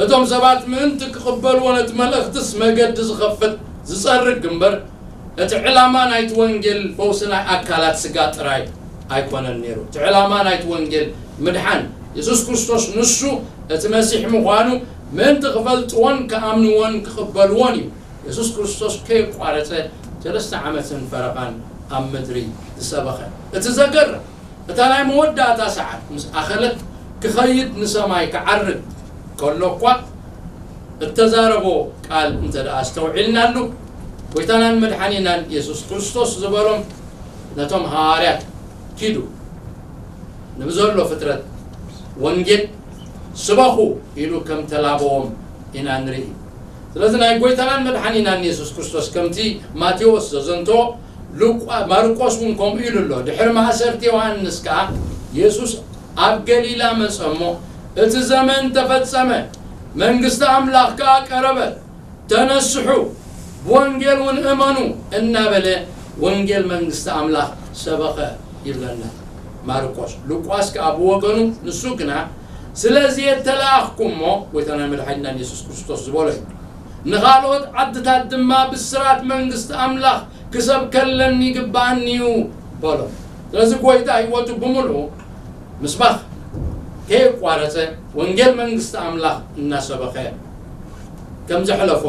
እቶም ሰባት ምእንቲ ክቕበልዎ ነቲ መልእኽትስ መገዲ ዝኸፍት ዝጸርግ እምበር፣ እቲ ዕላማ ናይቲ ወንጌል ፈውሲ ናይ ኣካላት ስጋ ጥራይ ኣይኮነን ነይሩ። እቲ ዕላማ ናይቲ ወንጌል ምድሓን፣ የሱስ ክርስቶስ ንሱ እቲ መሲሕ ምዃኑ ምእንቲ ክፈልጥዎን ክኣምንዎን ክቕበልዎን እዩ። የሱስ ክርስቶስ ከየቋረጸ ሰለስተ ዓመትን ፈረቓን ኣብ ምድሪ ዝሰበኸ። እቲ ዘገርም፣ እታ ናይ መወዳእታ ሰዓት ምስ ኣኸለት፣ ክኸይድ ንሰማይ ክዓርግ ከሎ እኳ እተዛረቦ ቃል እንተ ደኣ ኣስተውዒልናሉ፣ ጎይታናን መድሓኒናን የሱስ ክርስቶስ ዝበሎም ነቶም ሃዋርያት፣ "ኪዱ፣ ንብዘሎ ፍጥረት ወንጌል ስበኹ" ኢሉ ከም ተላበዎም ኢና ንርኢ። ስለዚ ናይ ጎይታናን መድሓኒናን የሱስ ክርስቶስ ከምቲ ማቴዎስ ዘዘንቶ፣ ሉቃ-፣ ማርቆስ እውን ከምኡ ኢሉ ኣሎ። ድሕሪ ማእሰርቲ ዮሃንስ ከኣ የሱስ ኣብ ገሊላ መጸ እሞ፣ "እቲ ዘመን ተፈጸመ፣ መንግስቲ ኣምላኽ ከኣ ቀረበት፣ ተነስሑ፣ ብወንጌል እውን እመኑ" እናበለ ወንጌል መንግስቲ ኣምላኽ ሰበኸ ይብለና። ማርቆስ። ሉቃስ ከኣ ብወገኑ፣ ንሱ ግና፣ ስለዚ የተላእኽኩ እሞ፣ ጎይታና መድሓኒናን የሱስ ክርስቶስ ዝበሎ እዩ፣ ንኻልኦት ዓድታት ድማ ብስራት መንግስቲ ኣምላኽ ክሰብከለን ይግባኣኒ እዩ በሎ። ስለዚ ጎይታ ህይወቱ ብምልኡ ምስባኽ ከየቋረጸ ወንጌል መንግስቲ ኣምላኽ እናሰበኸ ከም ዘሕለፎ፣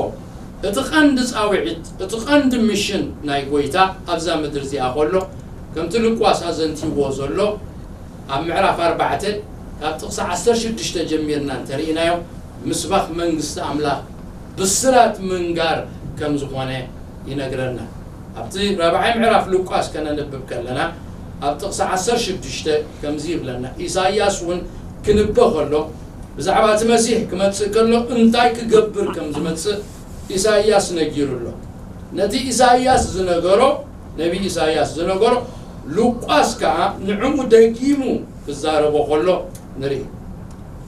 እቲ ቀንዲ ጻውዒት፣ እቲ ቀንዲ ሚሽን ናይ ጎይታ ኣብዛ ምድሪ እዚኣ ከሎ፣ ከምቲ ሉቃስ ኣዘንቲዎ ዘሎ፣ ኣብ ምዕራፍ ኣርባዕተ ካብ ጥቕሲ ዓሰርተ ሽዱሽተ ጀሚርና እንተርኢናዮ፣ ምስባኽ መንግስቲ ኣምላኽ ብስራት ምንጋር ከም ዝኾነ ይነግረና። ኣብቲ ራብዓይ ምዕራፍ ሉቃስ ከነንብብ ከለና፣ ኣብ ጥቕሲ ዓሰርተ ሽዱሽተ ከምዚ ይብለና፣ ኢሳይያስ እውን ክንበ ከሎ፣ ብዛዕባ እቲ መሲሕ ክመጽእ ከሎ እንታይ ክገብር ከም ዝመጽእ ኢሳይያስ ነጊሩ ኣሎ። ነቲ ኢሳይያስ ዝነገሮ፣ ነቢ ኢሳይያስ ዝነገሮ፣ ሉቃስ ከኣ ንዕኡ ደጊሙ ክዛረቦ ከሎ ንርኢ።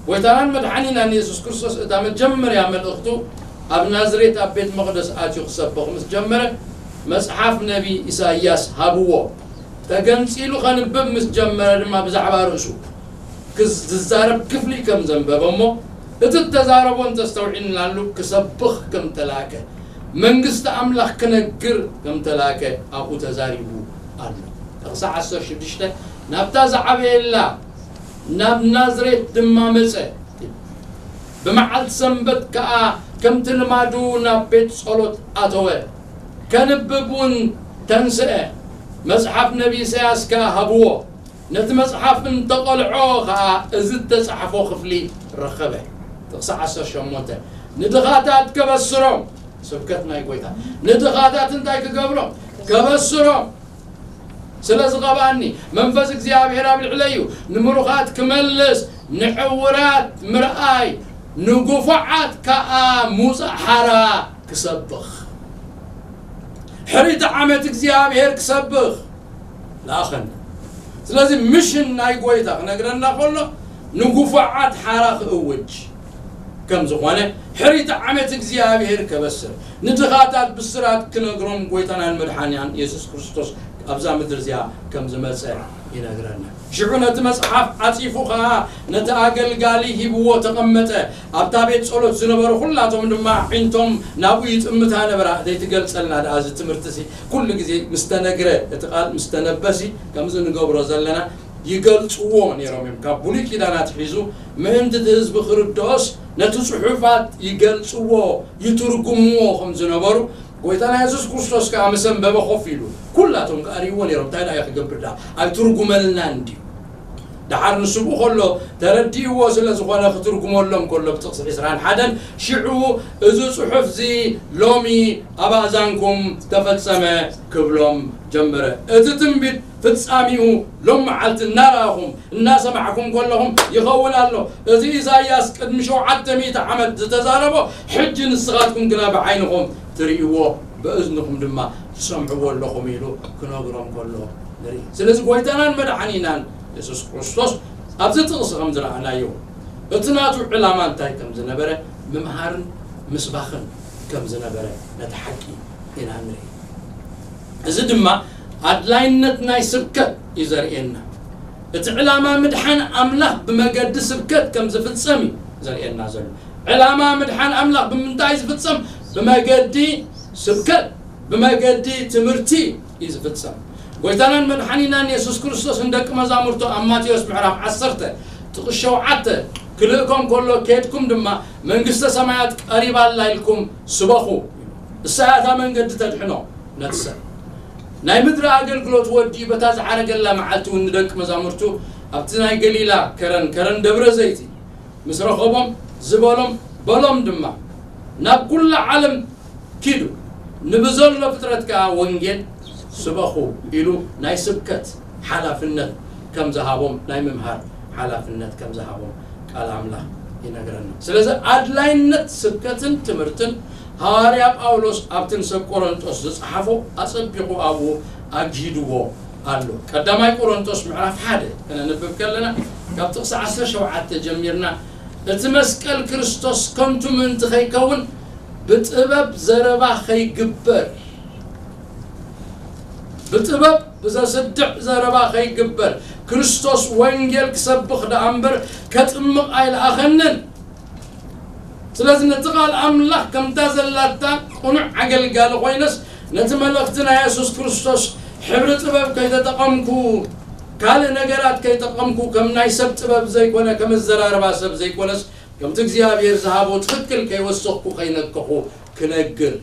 ጎይታናን መድሓኒናን የሱስ ክርስቶስ እታ መጀመርያ መልእኽቱ ኣብ ናዝሬት ኣብ ቤት መቕደስ ኣትዩ ክሰብኽ ምስ ጀመረ፣ መጽሓፍ ነቢ ኢሳይያስ ሃብዎ። ተገንጺሉ ከንብብ ምስ ጀመረ ድማ ብዛዕባ ርእሱ ክዝ-፣ ዝዛረብ ክፍሊ ከም ዘንበበ እሞ፣ እቲ እተዛረቦ እንተስተውዒልናሉ፣ ክሰብኽ ከም ተላእከ፣ መንግስቲ ኣምላኽ ክነግር ከም ተላእከ ኣብኡ ተዛሪቡ ኣሎ። ጥቕሲ ዓሰርተ ሽዱሽተ፣ ናብታ ዝዓበየላ ናብ ናዝሬት ድማ መጸ። ብመዓልቲ ሰንበት ከኣ ከምቲ ልማዱ ናብ ቤት ጸሎት ኣተወ። ከንብብ እውን ተንስአ። መጽሓፍ ነቢ ኢሳያስ ከኣ ሃብዎ። ነቲ መጽሓፍ እንተቐልዖ ኸኣ፣ እዚ እተጻሕፎ ክፍሊ ረኸበ። ጥቕሲ ዓሰርተ ሸሞንተ፣ ንድኻታት ከበስሮም፣ ስብከት ናይ ጐይታ፣ ንድኻታት እንታይ ክገብሮም? ከበስሮም። ስለ ዝቐብኣኒ፣ መንፈስ እግዚኣብሔር ኣብ ልዕለይ እዩ፣ ንምሩኻት ክመልስ፣ ንዕውራት ምርኣይ፣ ንግፉዓት ከኣ ምውጻእ ሓራ ክሰብኽ፣ ሕሪት ዓመት እግዚኣብሔር ክሰብኽ ለኣኸኒ። ስለዚ ምሽን ናይ ጐይታ ክነግረና ከሎ፣ ንግፉዓት ሓራ ክእውጅ ከም ዝኾነ፣ ሕሪት ዓመት እግዚኣብሔር ከበስር፣ ንድኻታት ብስራት ክነግሮም ጐይታናን መድሓኒናን የሱስ ክርስቶስ ኣብዛ ምድሪ እዚኣ ከም ዝመጸ ይነግረና። ሽዑ ነቲ መጽሓፍ ዓጺፉ ኸኣ ነቲ ኣገልጋሊ ሂብዎ ተቐመጠ። ኣብታ ቤት ጸሎት ዝነበሩ ኹላቶም ድማ ኣዒንቶም ናብኡ ይጥምታ ነበራ። ዘይትገልጸልና ደኣ እዚ ትምህርትሲ፣ ኩሉ ግዜ ምስ ተነግረ፣ እቲ ቃል ምስ ተነበሲ፣ ከምዚ ንገብሮ ዘለና፣ ይገልጽዎ ነይሮም እዮም። ካብ ብሉይ ኪዳን ኣትሒዙ ምእንቲ እቲ ህዝቢ ክርድኦስ፣ ነቲ ጽሑፋት ይገልጽዎ፣ ይትርጉምዎ ከም ዝነበሩ፣ ጎይታና የሱስ ክርስቶስ ከኣ ምስ ኣንበበ ኮፍ ኢሉ፣ ኩላቶም ከኣ ርእይዎ ነይሮም። እንታይ ደኣ እዩ ክገብር ደኣ? ኣይትርጉመልናን ድዩ? ደሓር ንሱ ብኡ ከሎ ተረዲእዎ ስለ ዝኾነ፣ ክትርጉመሎም ከሎ ብጥቕሲ ዕስራን ሓደን፣ ሽዑ እዚ ጽሑፍዚ ሎሚ ኣብ ኣእዛንኩም ተፈጸመ ክብሎም ጀመረ። እቲ ትንቢት ፍጻሜኡ ሎም መዓልቲ እናረኣኹም እናሰማዕኩም ከለኹም ይኸውን ኣሎ። እዚ ኢሳይያስ ቅድሚ ሸውዓተ ሚእቲ ዓመት ዝተዛረቦ፣ ሕጂ ንስኻትኩም ግና ብዓይንኹም ትርእይዎ፣ ብእዝንኹም ድማ ትሰምዕዎ ኣለኹም ኢሉ ክነግሮም ከሎ ንርኢ። ስለዚ ጐይታናን መድሓኒናን የሱስ ክርስቶስ ኣብዚ ጥቕሲ ከም ዝረኣናዮ፣ እቲ ናቱ ዕላማ እንታይ ከም ዝነበረ፣ ምምሃርን ምስባኽን ከም ዝነበረ ነቲ ሓቂ ኢና ንርኢ። እዚ ድማ ኣድላይነት ናይ ስብከት እዩ ዘርእየና። እቲ ዕላማ ምድሓን ኣምላኽ ብመገዲ ስብከት ከም ዝፍጸም እዩ ዘርእየና ዘሎ። ዕላማ ምድሓን ኣምላኽ ብምንታይ እዩ ዝፍጸም? ብመገዲ ስብከት፣ ብመገዲ ትምህርቲ እዩ ዝፍጸም። ጐይታናን መድሓኒናን የሱስ ክርስቶስ ንደቂ መዛሙርቱ ኣብ ማቴዎስ ምዕራፍ ዓሰርተ ጥቕሲ ሸውዓተ ክልእኮም ከሎ፣ "ኬድኩም ድማ መንግስተ ሰማያት ቀሪባ ኣላ ኢልኩም ስበኹ። እሳ እያ እታ መንገዲ ተድሕኖ ነቲ ሰብ።" ናይ ምድሪ ኣገልግሎት ወዲኡ በታ ዝዓረገላ መዓልቲ እውን ንደቂ መዛሙርቱ ኣብቲ ናይ ገሊላ ከረን፣ ከረን ደብረ ዘይቲ ምስ ረኸቦም ዝበሎም፣ በሎም ድማ፣ "ናብ ኩላ ዓለም ኪዱ፣ ንብዘሎ ፍጥረት ከኣ ወንጌል ስበኹ" ኢሉ ናይ ስብከት ሓላፍነት ከም ዝሃቦም፣ ናይ ምምሃር ሓላፍነት ከም ዝሃቦም ቃል ኣምላኽ ይነግረና። ስለዚ ኣድላይነት ስብከትን ትምህርትን ሃዋርያ ጳውሎስ ኣብቲ ንሰብ ቆሮንጦስ ዝጸሓፎ ኣጸቢቑ ኣብኡ ኣግሂድዎ ኣሎ። ቀዳማይ ቆሮንጦስ ምዕራፍ ሓደ ከነንብብ ከለና፣ ካብ ጥቕሲ ዓሰርተ ሸውዓተ ጀሚርና፣ "እቲ መስቀል ክርስቶስ ከንቱ ምእንቲ ከይከውን፣ ብጥበብ ዘረባ ከይግበር፣ ብጥበብ ብዘስድዕ ዘረባ ከይግበር፣ ክርስቶስ ወንጌል ክሰብኽ ደኣ እምበር ከጥምቕ ኣይለኣኸንን። ስለዚ ነቲ ቃል ኣምላኽ ከምታ ዘላታ ቅኑዕ ኣገልጋሊ ኮይነስ ነቲ መልእኽቲ ናይ የሱስ ክርስቶስ ሕብሪ ጥበብ ከይተጠቐምኩ፣ ካልእ ነገራት ከይጠቐምኩ፣ ከም ናይ ሰብ ጥበብ ዘይኮነ፣ ከም ኣዘራርባ ሰብ ዘይኮነስ፣ ከምቲ እግዚኣብሔር ዝሃቦ ትኽክል ከይወሰኽኩ ከይነከኹ ክነግር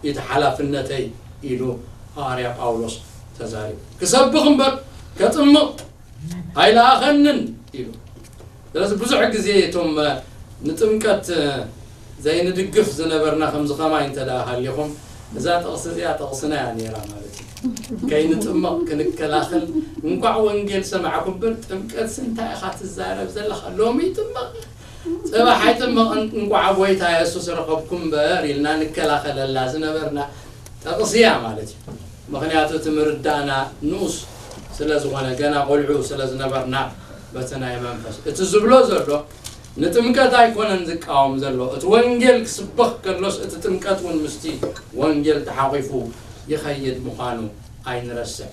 እቲ ሓላፍነተይ ኢሉ ሃዋርያ ጳውሎስ ተዛሪቡ። ክሰብኽ እምበር ከጥምቕ ኣይለኣኸንን ኢሉ። ስለዚ ብዙሕ ግዜ እቶም ንጥምቀት ዘይንድግፍ ዝነበርና ከምዚ ከማይ እንተ ደኣ ሃሊኹም፣ እዛ ጥቕሲ እዚኣ ጥቕስና እያ ነይራ ማለት እዩ። ከይንጥመቕ ክንከላኸል፣ እንቋዕ ወንጌል ሰማዕኩ እምበር ጥምቀትሲ እንታይ ኢኻ ትዛረብ ዘለኻ? ሎሚ ይጥመቕ፣ ጽባሕ ኣይጥመቕን፣ እንቋዕ ጎይታ የሱስ ረኸብኩ እምበር ኢልና ንከላኸለላ ዝነበርና ጥቕሲ እያ ማለት እዩ። ምኽንያቱ እቲ ምርዳእና ንኡስ ስለ ዝኾነ፣ ገና ቆልዑ ስለ ዝነበርና፣ በቲ ናይ መንፈስ እቲ ዝብሎ ዘሎ ንጥምቀት ኣይኮነን ዝቃወም ዘሎ። እቲ ወንጌል ክስበኽ ከሎስ እቲ ጥምቀት እውን ምስቲ ወንጌል ተሓቒፉ ይኸይድ ምዃኑ ኣይንረስዕ።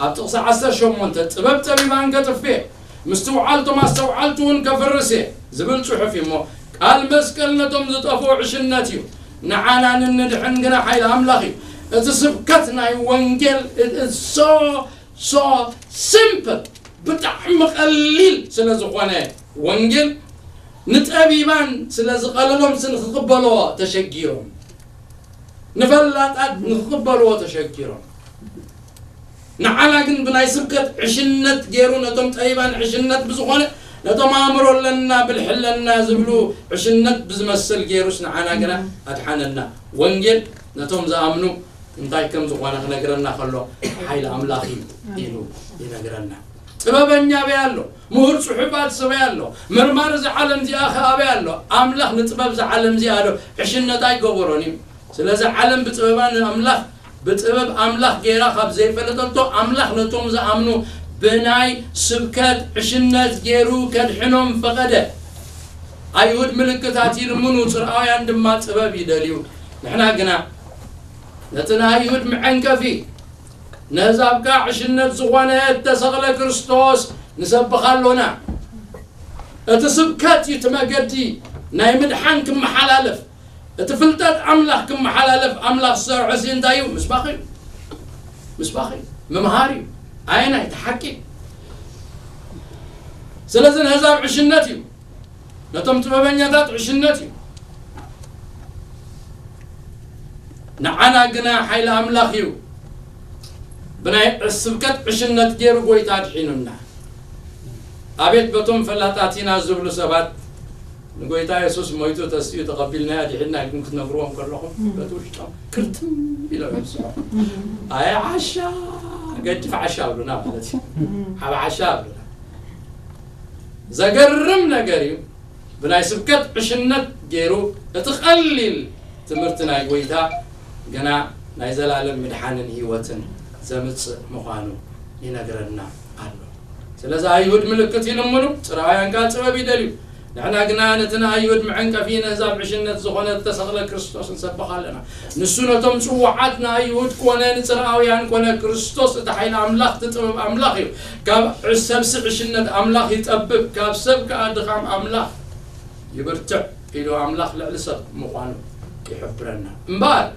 ኣብ ጥቕሲ ዓሰርተ ሸሞንተ ጥበብ ጠቢባን ከጥፌ፣ ምስትውዓልቶም ኣስተውዓልቲ እውን ከፍርስ እየ ዝብል ጽሑፍ እዩ እሞ፣ ቃል መስቀል ነቶም ዝጠፍኡ ዕሽነት እዩ፣ ንዓና ንንድሕን ግና ሓይሊ ኣምላኽ እዩ። እቲ ስብከት ናይ ወንጌል it's so so simple፣ ብጣዕሚ ቀሊል ስለ ዝኾነ፣ ወንጌል ንጠቢባን ስለ ዝቐለሎም ንክቕበልዎ ተሸጊሮም፣ ንፈላጣት ንክቕበልዎ ተሸጊሮም። ንዓና ግን ብናይ ስብከት ዕሽነት ገይሩ ነቶም ጠቢባን ዕሽነት ብዝኾነ፣ ነቶም ኣእምሮ ኣለና ብልሒ ኣለና ዝብሉ ዕሽነት ብዝመስል ገይሩስ ንዓና ግና ኣድሓነና። ወንጌል ነቶም ዝኣምኑ እንታይ ከም ዝኾነ ክነግረና ከሎ፣ ሓይሊ ኣምላኽ እዩ ኢሉ ይነግረና። ጥበበኛ ኣበይ ኣሎ? ምሁር ጽሑፋት ሰበይ ኣሎ? መርማሪ እዛ ዓለም እዚኣ ኸ ኣበይ ኣሎ? ኣምላኽ ንጥበብ እዛ ዓለም እዚኣ ዶ ዕሽነት ኣይገበሮን እዩ? ስለዚ ዓለም ብጥበባ ንኣምላኽ፣ ብጥበብ ኣምላኽ ገይራ ካብ ዘይፈለጠቶ፣ ኣምላኽ ነቶም ዝኣምኑ ብናይ ስብከት ዕሽነት ገይሩ ከድሕኖም ፈቐደ። ኣይሁድ ምልክታት ይልምኑ፣ ጽርኣውያን ድማ ጥበብ ይደልዩ። ንሕና ግና ነቲ ንኣይሁድ መዐንቀፊ፣ ነህዛብ ከኣ ዕሽነት ዝኾነ እተሰቕለ ክርስቶስ ንሰብኽ ኣሎና። እቲ ስብከት እዩ እቲ መገዲ ናይ ምድሓን ክመሓላለፍ፣ እቲ ፍልጠት ኣምላኽ ክመሓላለፍ ኣምላኽ ዝሰርሖ እዚ እንታይ እዩ? ምስባኽ እዩ። ምስባኽ እዩ። ምምሃር እዩ። ኣየናይ? እቲ ሓቂ። ስለዚ ነህዛብ ዕሽነት እዩ። ነቶም ጥበበኛታት ዕሽነት እዩ። ንዓና ግና ሓይሊ ኣምላኽ እዩ። ብናይ ስብከት ዕሽነት ገይሩ ጎይታ ኣድሒኑና። ኣቤት በቶም ፈላጣት ኢና ዝብሉ ሰባት፣ ንጎይታ የሱስ ሞይቱ ተስኡ ተቐቢልና ኣድሒንና ኢልኩም ክትነግርዎም ከለኹም፣ በቲ ውሽጦም ክርትም ኢሎም ይስሑ። ኣየ ዓሻ፣ ገድፍ ዓሻ ኣብሉና ማለት እዩ። ዓብ ዓሻ ኣብሉና። ዘገርም ነገር እዩ። ብናይ ስብከት ዕሽነት ገይሩ እቲ ቀሊል ትምህርቲ ናይ ጎይታ ግና ናይ ዘላለም ምድሓንን ህይወትን ዘምጽእ ምዃኑ ይነግረና ኣሎ። ስለዚ ኣይሁድ ምልክት ይልምኑ፣ ጽርኣውያን ከኣ ጥበብ ይደልዩ። ንሕና ግና ነቲ ንኣይሁድ መዐንቀፊ፣ ነህዛብ ዕሽነት ዝኾነ እተሰቕለ ክርስቶስ ንሰብኽ ኣለና። ንሱ ነቶም ጽዉዓት ንኣይሁድ ኮነ ንጽርኣውያን ኮነ ክርስቶስ እቲ ሓይሊ ኣምላኽ፣ እቲ ጥበብ ኣምላኽ እዩ። ካብ ሰብሲ ዕሽነት ኣምላኽ ይጠብብ፣ ካብ ሰብ ከኣ ድኻም ኣምላኽ ይብርትዕ ኢሉ ኣምላኽ ልዕሊ ሰብ ምዃኑ ይሕብረና። እምበኣር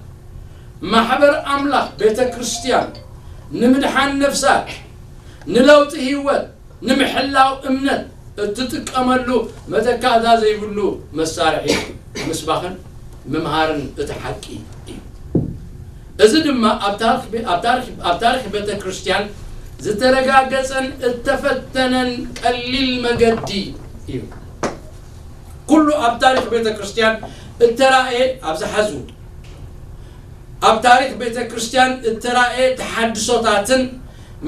ማሕበር ኣምላኽ ቤተ ክርስቲያን ንምድሓን ነፍሳት፣ ንለውጢ ህይወት፣ ንምሕላው እምነት እትጥቀመሉ መተካእታ ዘይብሉ መሳርሒ ምስባኽን ምምሃርን እቲ ሓቂ እዩ። እዚ ድማ ኣብ ታሪኽ ቤ-፣ ኣብ ታሪኽ፣ ኣብ ታሪኽ ቤተ ክርስቲያን ዝተረጋገጸን እተፈተነን ቀሊል መገዲ እዩ። ኩሉ ኣብ ታሪኽ ቤተ ክርስቲያን እተራእየ፣ ኣብዚ ሓዙ፣ ኣብ ታሪኽ ቤተ ክርስቲያን እተራእየ ተሓድሶታትን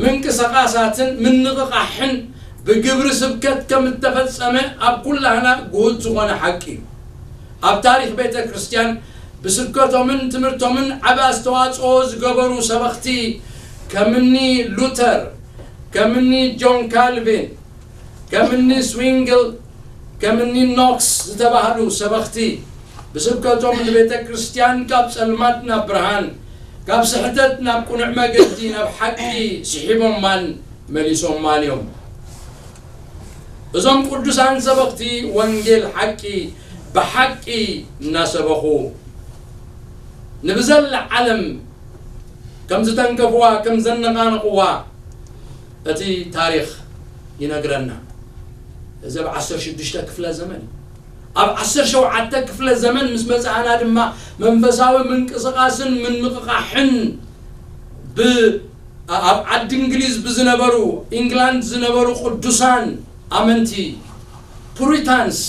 ምንቅስቓሳትን ምንቕቓሕን ብግብሪ ስብከት ከም እተፈጸመ ኣብ ኩላህና ግሁድ ዝኾነ ሓቂ እዩ። ኣብ ታሪኽ ቤተ ክርስቲያን ብስብከቶምን ትምህርቶምን ዓቢ ኣስተዋጽኦ ዝገበሩ ሰበኽቲ ከምኒ ሉተር፣ ከምኒ ጆን ካልቪን፣ ከምኒ ስዊንግል፣ ከምኒ ኖክስ ዝተባህሉ ሰበኽቲ ብስብከቶም ንቤተ ክርስቲያን ካብ ጸልማት ናብ ብርሃን፣ ካብ ስሕተት ናብ ቅኑዕ መገዲ፣ ናብ ሓቂ ስሒቦማን መሊሶማን እዮም። እዞም ቅዱሳን ሰበኽቲ ወንጌል ሓቂ ብሓቂ እናሰበኹ ንብዘላ ዓለም ከም ዝተንከፍዋ፣ ከም ዘነቓነቕዋ እቲ ታሪኽ ይነግረና። እዚ ኣብ ዓሰርተ ሽዱሽተ ክፍለ ዘመን እዩ። ኣብ ዓሰርተ ሸውዓተ ክፍለ ዘመን ምስ መጽኣና ድማ መንፈሳዊ ምንቅስቓስን ምንቕቓሕን ብ-፣ ኣብ ዓዲ እንግሊዝ ብዝነበሩ፣ ኢንግላንድ ዝነበሩ ቅዱሳን ኣመንቲ፣ ፑሪታንስ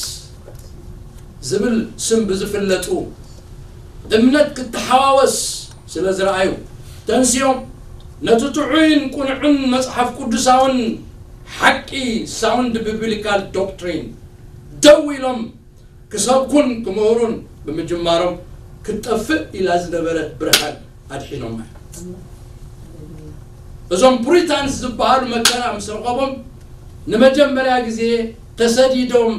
ዝብል ስም ብዝፍለጡ፣ እምነት ክትሓዋወስ ስለ ዝረኣዩ፣ ተንሲኦም ነቲ ጥዑይን ቅኑዕን መጽሓፍ ቅዱሳውን ሓቂ፣ ሳውንድ ቢብሊካል ዶክትሪን፣ ደው ኢሎም ክሰብኩን ክምህሩን ብምጅማሮም፣ ክትጠፍእ ኢላ ዝነበረት ብርሃን ኣድሒኖማ። እዞም ፑሪታንስ ዝበሃሉ መከራ ምስ ረኸቦም፣ ንመጀመርያ ግዜ ተሰዲዶም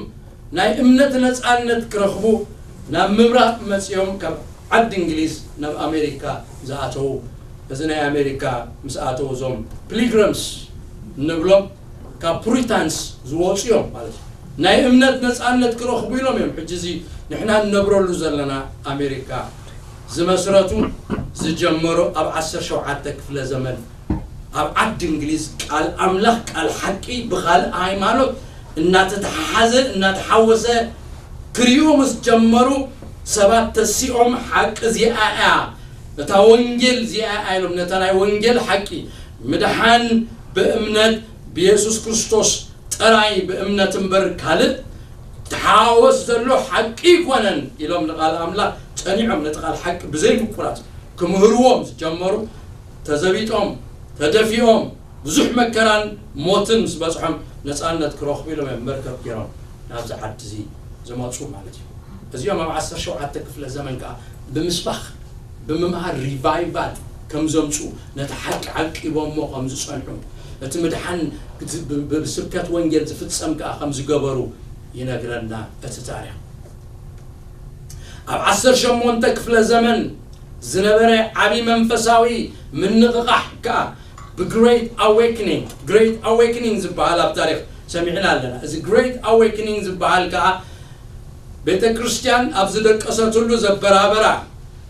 ናይ እምነት ነጻነት ክረኽቡ ናብ ምብራቕ መጺኦም፣ ካብ ዓዲ እንግሊዝ ናብ ኣሜሪካ ዝኣተዉ። እዚ ናይ ኣሜሪካ ምስ ኣተዉ፣ እዞም ፒሊግሪምስ እንብሎም ካብ ፑሪታንስ ዝወፁ እዮም ማለት እዩ። ናይ እምነት ነጻነት ክረኽቡ ኢሎም እዮም ሕጂ እዚ ንሕና እንነብረሉ ዘለና ኣሜሪካ ዝመስረቱ፣ ዝጀመሩ። ኣብ ዓሰርተ ሸውዓተ ክፍለ ዘመን ኣብ ዓዲ እንግሊዝ ቃል ኣምላኽ፣ ቃል ሓቂ ብኻልእ ሃይማኖት እናተተሓሓዘ፣ እናተሓወሰ ክርእዩ ምስ ጀመሩ፣ ሰባት ተሲኦም፣ ሓቂ እዚኣ እያ፣ እታ ወንጌል እዚኣ እያ ኢሎም፣ ነታ ናይ ወንጌል ሓቂ፣ ምድሓን ብእምነት ብየሱስ ክርስቶስ ጥራይ ብእምነት እምበር ካልእ ተሓዋወስ ዘሎ ሓቂ ኣይኮነን ኢሎም ንቃል ኣምላኽ ጸኒዖም፣ ነቲ ቃል ሓቂ ብዘይ ምቁራጽ ክምህርዎም ዝጀመሩ፣ ተዘቢጦም፣ ተደፊኦም፣ ብዙሕ መከራን ሞትን ምስ በጽሖም፣ ነጻነት ክረኽቡ ኢሎም እዮም መርከብ ገይሮም ናብዚ ዓዲ እዚ ዝመጹ ማለት እዩ። እዚኦም ኣብ ዓሰርተ ሸውዓተ ክፍለ ዘመን ከኣ ብምስባኽ፣ ብምምሃር፣ ሪቫይቫል ከም ዘምጽኡ፣ ነቲ ሓቂ ዓቂቦሞ ከም ዝጸንሑ፣ እቲ ምድሓን ብ-፣ ብ-፣ ብስብከት ወንጌል ዝፍጸም ከኣ ከም ዝገበሩ ይነግረና እቲ ታሪኽ። ኣብ ዓሰርተ ሸሞንተ ክፍለ ዘመን ዝነበረ ዓቢ መንፈሳዊ ምንቕቓሕ ከኣ ብግሬት ኣዌክኒንግ፣ ግሬት ኣዌክኒንግ ዝበሃል ኣብ ታሪኽ ሰሚዕና ኣለና። እዚ ግሬት ኣዌክኒንግ ዝበሃል ከኣ ቤተ ክርስቲያን ኣብ ዝደቀሰትሉ ዘበራበራ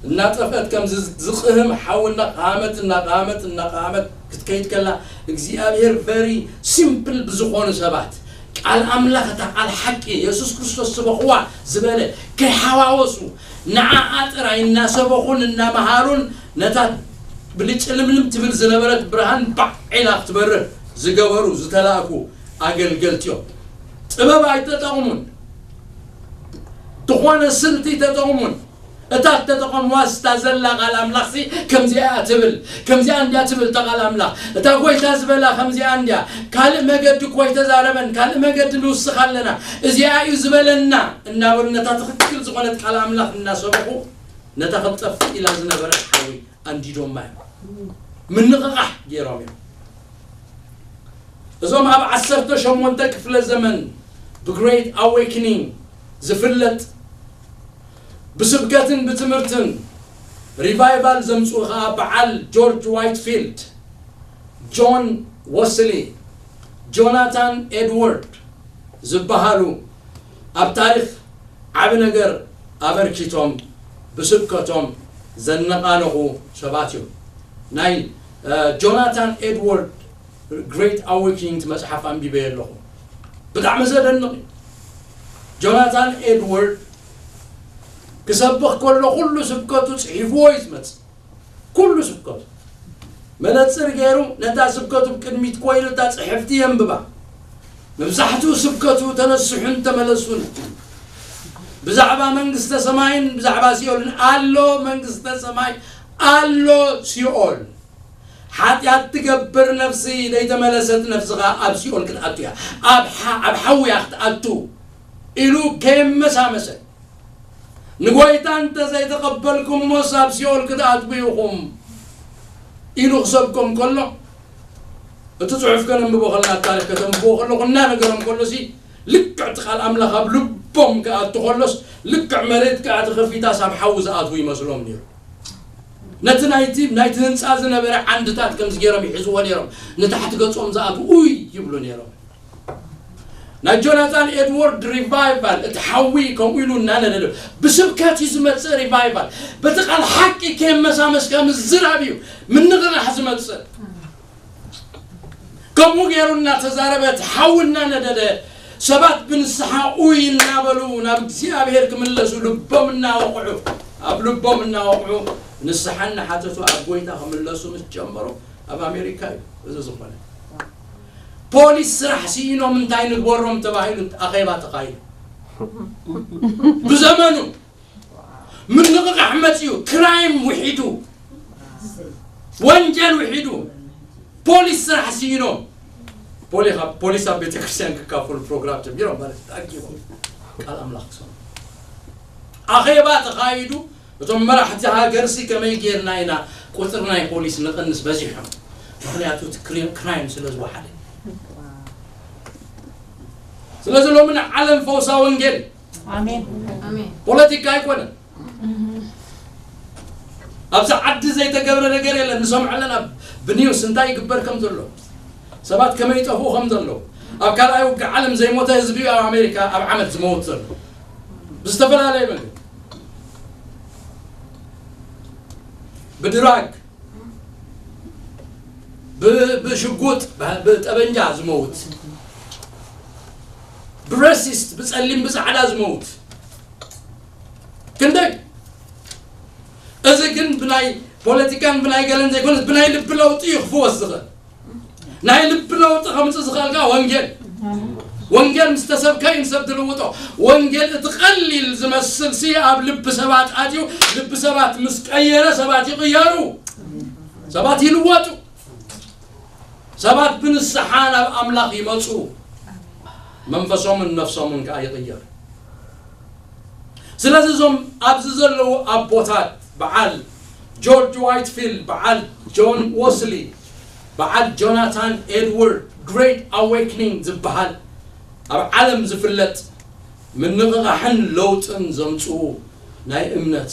እናጠፍአት፣ ከም ዝ-፣ ዝቕህም ሓዊ እናቐሃመት፣ እናቐሃመት፣ እናቐሃመት ክትከይድ ከላ፣ እግዚኣብሔር ቨሪ ሲምፕል ብዝኾኑ ሰባት፣ ቃል ኣምላኽ፣ እታ ቃል ሓቂ፣ የሱስ ክርስቶስ ስበኽዋ ዝበለ፣ ከይሓዋወሱ፣ ንዓኣ ጥራይ እናሰበኹን እናመሃሩን፣ ነታ ብልጭልምልም ትብል ዝነበረት ብርሃን ባዕ ኢላ ክትበርህ ዝገበሩ፣ ዝተላእኩ ኣገልገልቲ እዮም። ጥበብ ኣይተጠቕሙን፣ ዝኾነ ስልቲ ኣይተጠቕሙን። እታ እተጠቐምዋ ስታ ዘላ ቃል ኣምላኽሲ ከምዚኣ እያ ትብል፣ ከምዚኣ እንድያ ትብል እታ ቃል ኣምላኽ። እታ ጐይታ ዝበላ ከምዚኣ እንድያ፣ ካልእ መገዲ እኮ ኣይተዛረበን፣ ካልእ መገዲ ንውስኽ ኣለና፣ እዚኣ እዩ ዝበለና እናበሉ፣ ነታ ትኽክል ዝኾነት ቃል ኣምላኽ እናሰበኹ፣ ነታ ክትጠፍእ ኢላ ዝነበረት ሓዊ ኣንዲዶማ እዮም። ምንቕቓሕ ገይሮም እዮም። እዞም ኣብ ዓሰርተ ሸሞንተ ክፍለ ዘመን ብግሬት ኣዌክኒንግ ዝፍለጥ፣ ብስብከትን ብትምህርትን ሪቫይቫል ዘምጽኡ ኸኣ በዓል ጆርጅ ዋይትፊልድ፣ ጆን ወስሊ፣ ጆናታን ኤድወርድ ዝበሃሉ፣ ኣብ ታሪኽ ዓቢ ነገር ኣበርኪቶም፣ ብስብከቶም ዘነቓነቑ ሰባት እዮም። ናይ፣ እ፣ ጆናታን ኤድወርድ ግሬት ኣዌክኒንግ መጽሓፍ ኣንቢበዮ ኣለኹ። ብጣዕሚ ዘደንቕ እዩ። ጆናታን ኤድወርድ ክሰብኽ ከሎ ኩሉ ስብከቱ ጽሒፍዎ እዩ ዝመጽእ። ኩሉ ስብከቱ። መነጽር ገይሩ ነታ ስብከቱ ብቅድሚት ኮይኑ እታ ጽሕፍቲ የንብባ። መብዛሕትኡ ስብከቱ ተነስሑን ተመለሱን። ብዛዕባ መንግስተ ሰማይን ብዛዕባ ሲኦልን፣ ኣሎ መንግስተ ሰማይ፣ ኣሎ ሲኦል። ሓጢኣት ትገብር ነፍሲ ዘይተመለሰት ነፍሲ ኸኣ ኣብ ሲኦል ክትኣቱ እያ፣ ኣብ ሓ-፣ ኣብ ሓዊ እያ ክትኣቱ ኢሉ ከየመሳመሰ፣ ንጐይታ እንተ ዘይተቐበልኩሞስ ኣብ ሲኦል ክትኣትዉ ኢኹም ኢሉ ክሰብኮም ከሎ፣ እቲ ጽሑፍ ከነንብቦ ከለና፣ ታሪኽ ከተንብቦ ከለኹ እናነገሮም ከሎሲ፣ ልክዕ እቲ ቃል ኣምላኽ ኣብ ልቦም ክኣቱ ከሎስ፣ ልክዕ መሬት ከኣ ተኸፊታስ ኣብ ሓዊ ዝኣትዉ ይመስሎም ነይሩ። ነቲ ናይቲ፣ ናይቲ ህንጻ ዝነበረ ዓንድታት ከምዚ ገይሮም ይሕዝዎ ነይሮም። ንታሕቲ ገጾም ዝኣትዉ፣ "ኡይ!" ይብሉ ነይሮም። ናይ ጆናታን ኤድዋርድ ሪቫይቫል፣ እቲ ሓዊ ከምኡ ኢሉ እናነደደ፣ ብስብከት እዩ ዝመጽእ ሪቫይቫል። በቲ ቃል ሓቂ ከየመሳመስካ ምዝራብ እዩ ምንቕቓሕ ዝመጽእ። ከምኡ ገይሩ እናተዛረበ፣ እቲ ሓዊ እናነደደ፣ ሰባት ብንስሓ ኡይ እናበሉ ናብ እግዚኣብሔር ክምለሱ ልቦም እናወቕዑ፣ ኣብ ልቦም እናወቕዑ ንስሓ እናሓተቱ ኣብ ጎይታ ክምለሱ ምስ ጀመሩ፣ ኣብ ኣሜሪካ እዩ እዚ ዝኾነ። ፖሊስ ስራሕ ስኢኖም እንታይ ንግበሮም ተባሂሉ ኣኼባ ተኻይዱ። ብዘመኑ ምንቕቓሕ መፅዩ፣ ክራይም ውሒዱ፣ ወንጀል ውሒዱ፣ ፖሊስ ስራሕ ስኢኖም። ፖሊ- ፖሊስ ኣብ ቤተክርስትያን ክካፈሉ ፕሮግራም ጀሚሮም ማለት እዩ። ተኣኪቦም ቃል ኣምላኽ ክሰምዑ ኣኼባ ተኻይዱ። እቶም መራሕቲ ሃገርሲ ከመይ ጌርና ኢና ቁፅሪ ናይ ፖሊስ ንቕንስ በዚሖም? ምኽንያቱ እቲ ክሪ- ክራይም ስለ ዝወሓደ። ስለዚ ሎሚ ንዓለም ፈውሳ ወንጌል ኣሜን። ፖለቲካ ኣይኮነን። ኣብዚ ዓዲ ዘይተገብረ ነገር የለን። ንሰምዖ ኣለና፣ ብኒውስ እንታይ ይግበር ከም ዘሎ፣ ሰባት ከመይ ይጠፍኡ ከም ዘለዉ። ኣብ ካልኣይ ውግእ ዓለም ዘይሞተ ህዝቢ እዩ ኣብ ኣሜሪካ ኣብ ዓመት ዝመውት ዘሎ ብዝተፈላለየ መንገዲ፣ ብድራግ፣ ብ- ብሽጉጥ፣ ብ- ብጠበንጃ ዝመውት፣ ብረሲስት፣ ብጸሊም ብጻዕዳ ዝመውት ክንደይ። እዚ ግን ብናይ ፖለቲካን ብናይ ገለን ዘይኮነስ ብናይ ልቢ ለውጢ እዩ ክፍወስ ዝኽእል። ናይ ልቢ ለውጢ ከምፅእ ዝኽእል ከዓ ወንጌል። ወንጌል ምስ ተሰብከ እዩ ንሰብ ትልውጦ። ወንጌል እቲ ቀሊል ዝመስል ሲ ኣብ ልቢ ሰባት ኣትዩ፣ ልቢ ሰባት ምስ ቀየረ ሰባት ይቕየሩ፣ ሰባት ይልወጡ። ሰባት ብንስሓ ናብ ኣምላኽ ይመፁ፣ መንፈሶምን ነፍሶምን ከዓ ይቕየር። ስለዚ እዞም ኣብዚ ዘለዉ ኣቦታት፣ በዓል ጆርጅ ዋይትፊልድ፣ በዓል ጆን ወስሊ፣ በዓል ጆናታን ኤድዋርድ፣ ግሬት ኣዌክኒንግ ዝበሃል ኣብ ዓለም ዝፍለጥ ምንቕቓሕን ለውጥን ዘምፅኡ ናይ እምነት